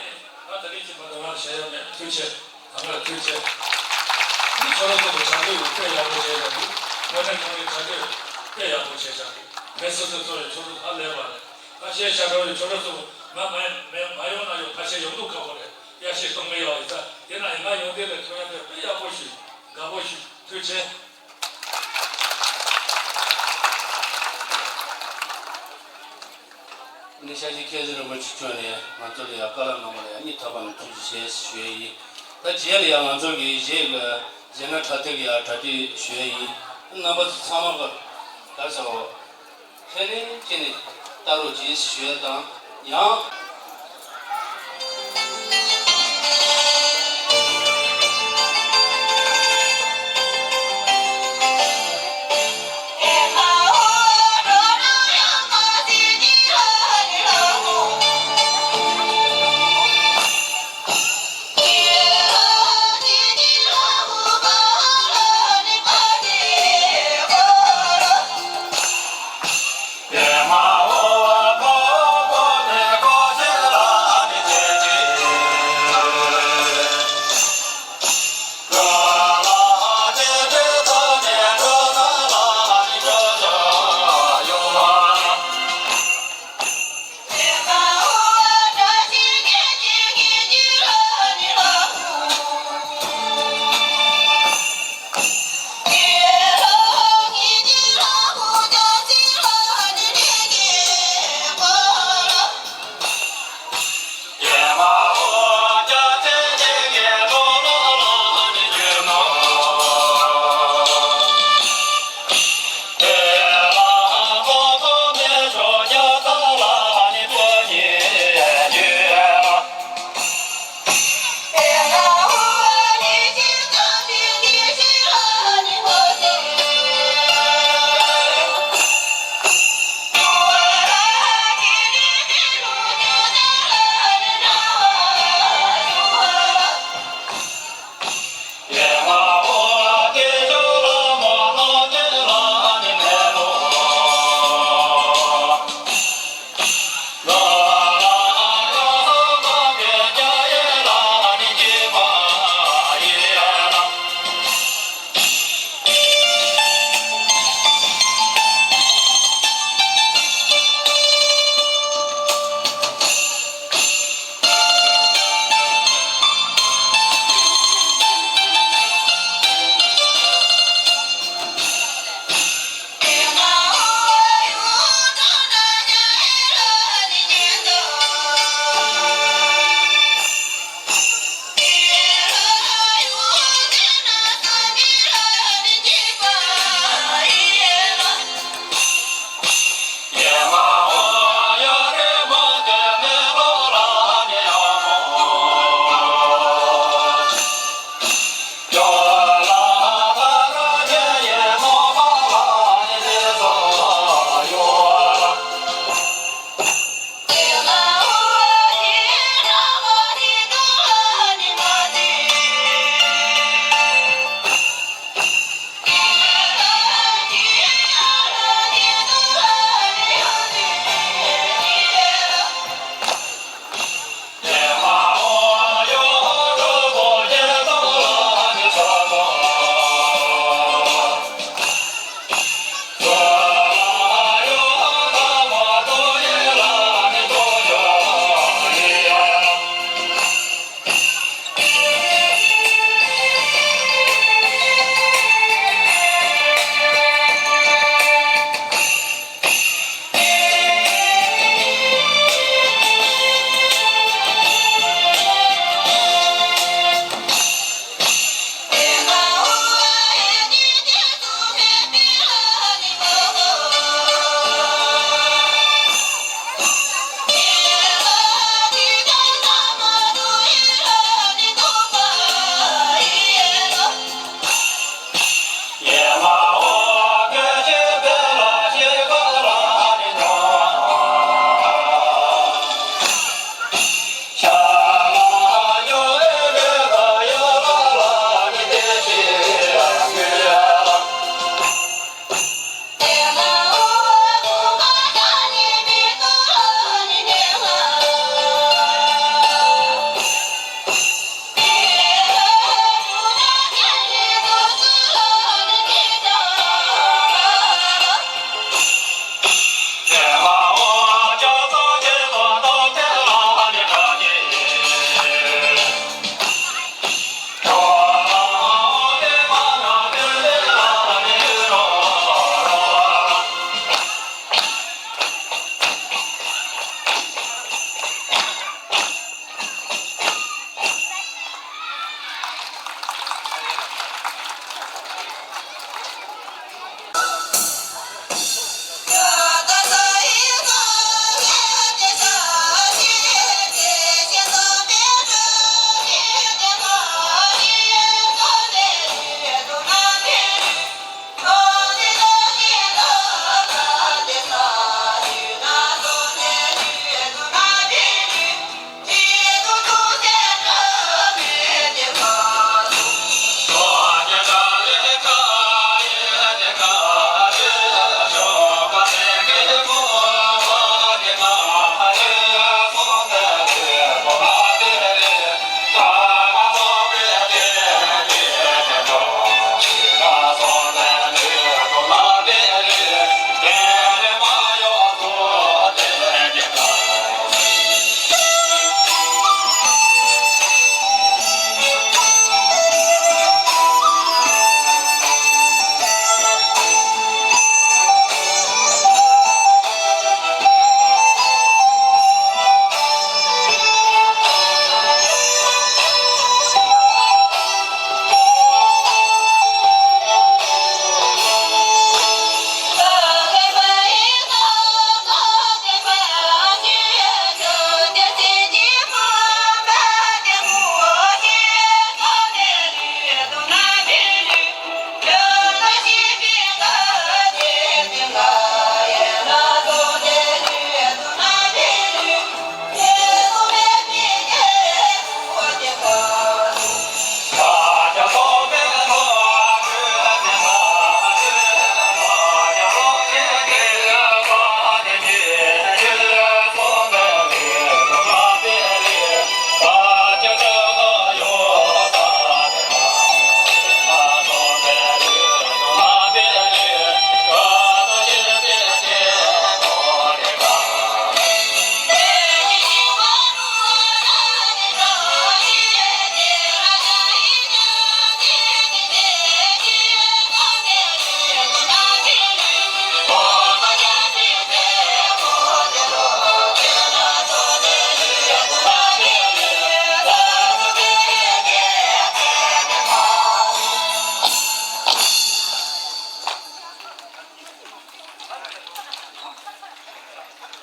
ད་ད་རེས་ཀྱི་མ་དང་བ་བྱས་ཡོད་མེད་ཐུགས་ཆེ། ད་ང་ཐུགས་ཆེ། ནི་ཁྱོད་རང་ཚོ་གི་གྲ་སྒྲིག་དཔེ་ཡག་པོ་བྱས་ཡོད་འདུག །དངོས་གནས་ཁྱོད་རའི་གྲ་སྒྲིག་དཔེ་ཡག་པོ་བྱས་ཤག །ཕན་སུ་སུ་ཚོ་ཡི་ཁྱོད་ཚོ་ཧ་ལས་པ་རེད། ད་ཤེས་བྱ་འགྲོ་ཡི་ཁྱོད་རང་ཚོ་ང་མ་མ་མ་ཡོང་ན་ཡོང་ཁ་ཤས་ཡོང་འདུག་ཁག་པོ་རེད། ཡ་ཤེས་གཏོང་མི་ཡོང་ཡི་ད་དེ་ན་ཡི་ང་ཡོང་དེ་ལས་ཐོན་ཡ་དེ་དཔེ་ཡག་པོ་ཞུ། དགའ་པོ་ཞུ། ཐུགས་ཆེ། ནི་ཤཱཀྱ་མཁས་གྲུབ་རིན་པོ་ཆེ་མཆོག་ནས་ང་ཚོ་ལ་ཡང་བཀའ་སློབ་གནང་བ་ལ་ཡང་སྙིང་ཐག་པ་ནས་ཐུགས་རྗེ་ཆེ་ཞུ་ཡས་ཡིན། ད་རྗེས་ལ་ཡང་ང་ཚོ་གི་གཞས་ཀྱི་རྗེས་ན་འཁྲབ་སྟོན་གྱི་ཡང་གྲ་སྒྲིག་ཞུ་ཡས་ཡིན། རྣམ་པ་ཚོ་ཚང་མ་གི་ད་ཚོ་ལྷན་ལྷན་གྱིས་ནས་ལྟ་རོགས་གྱིས་ཞུ་ཡས་དང་ཡང་།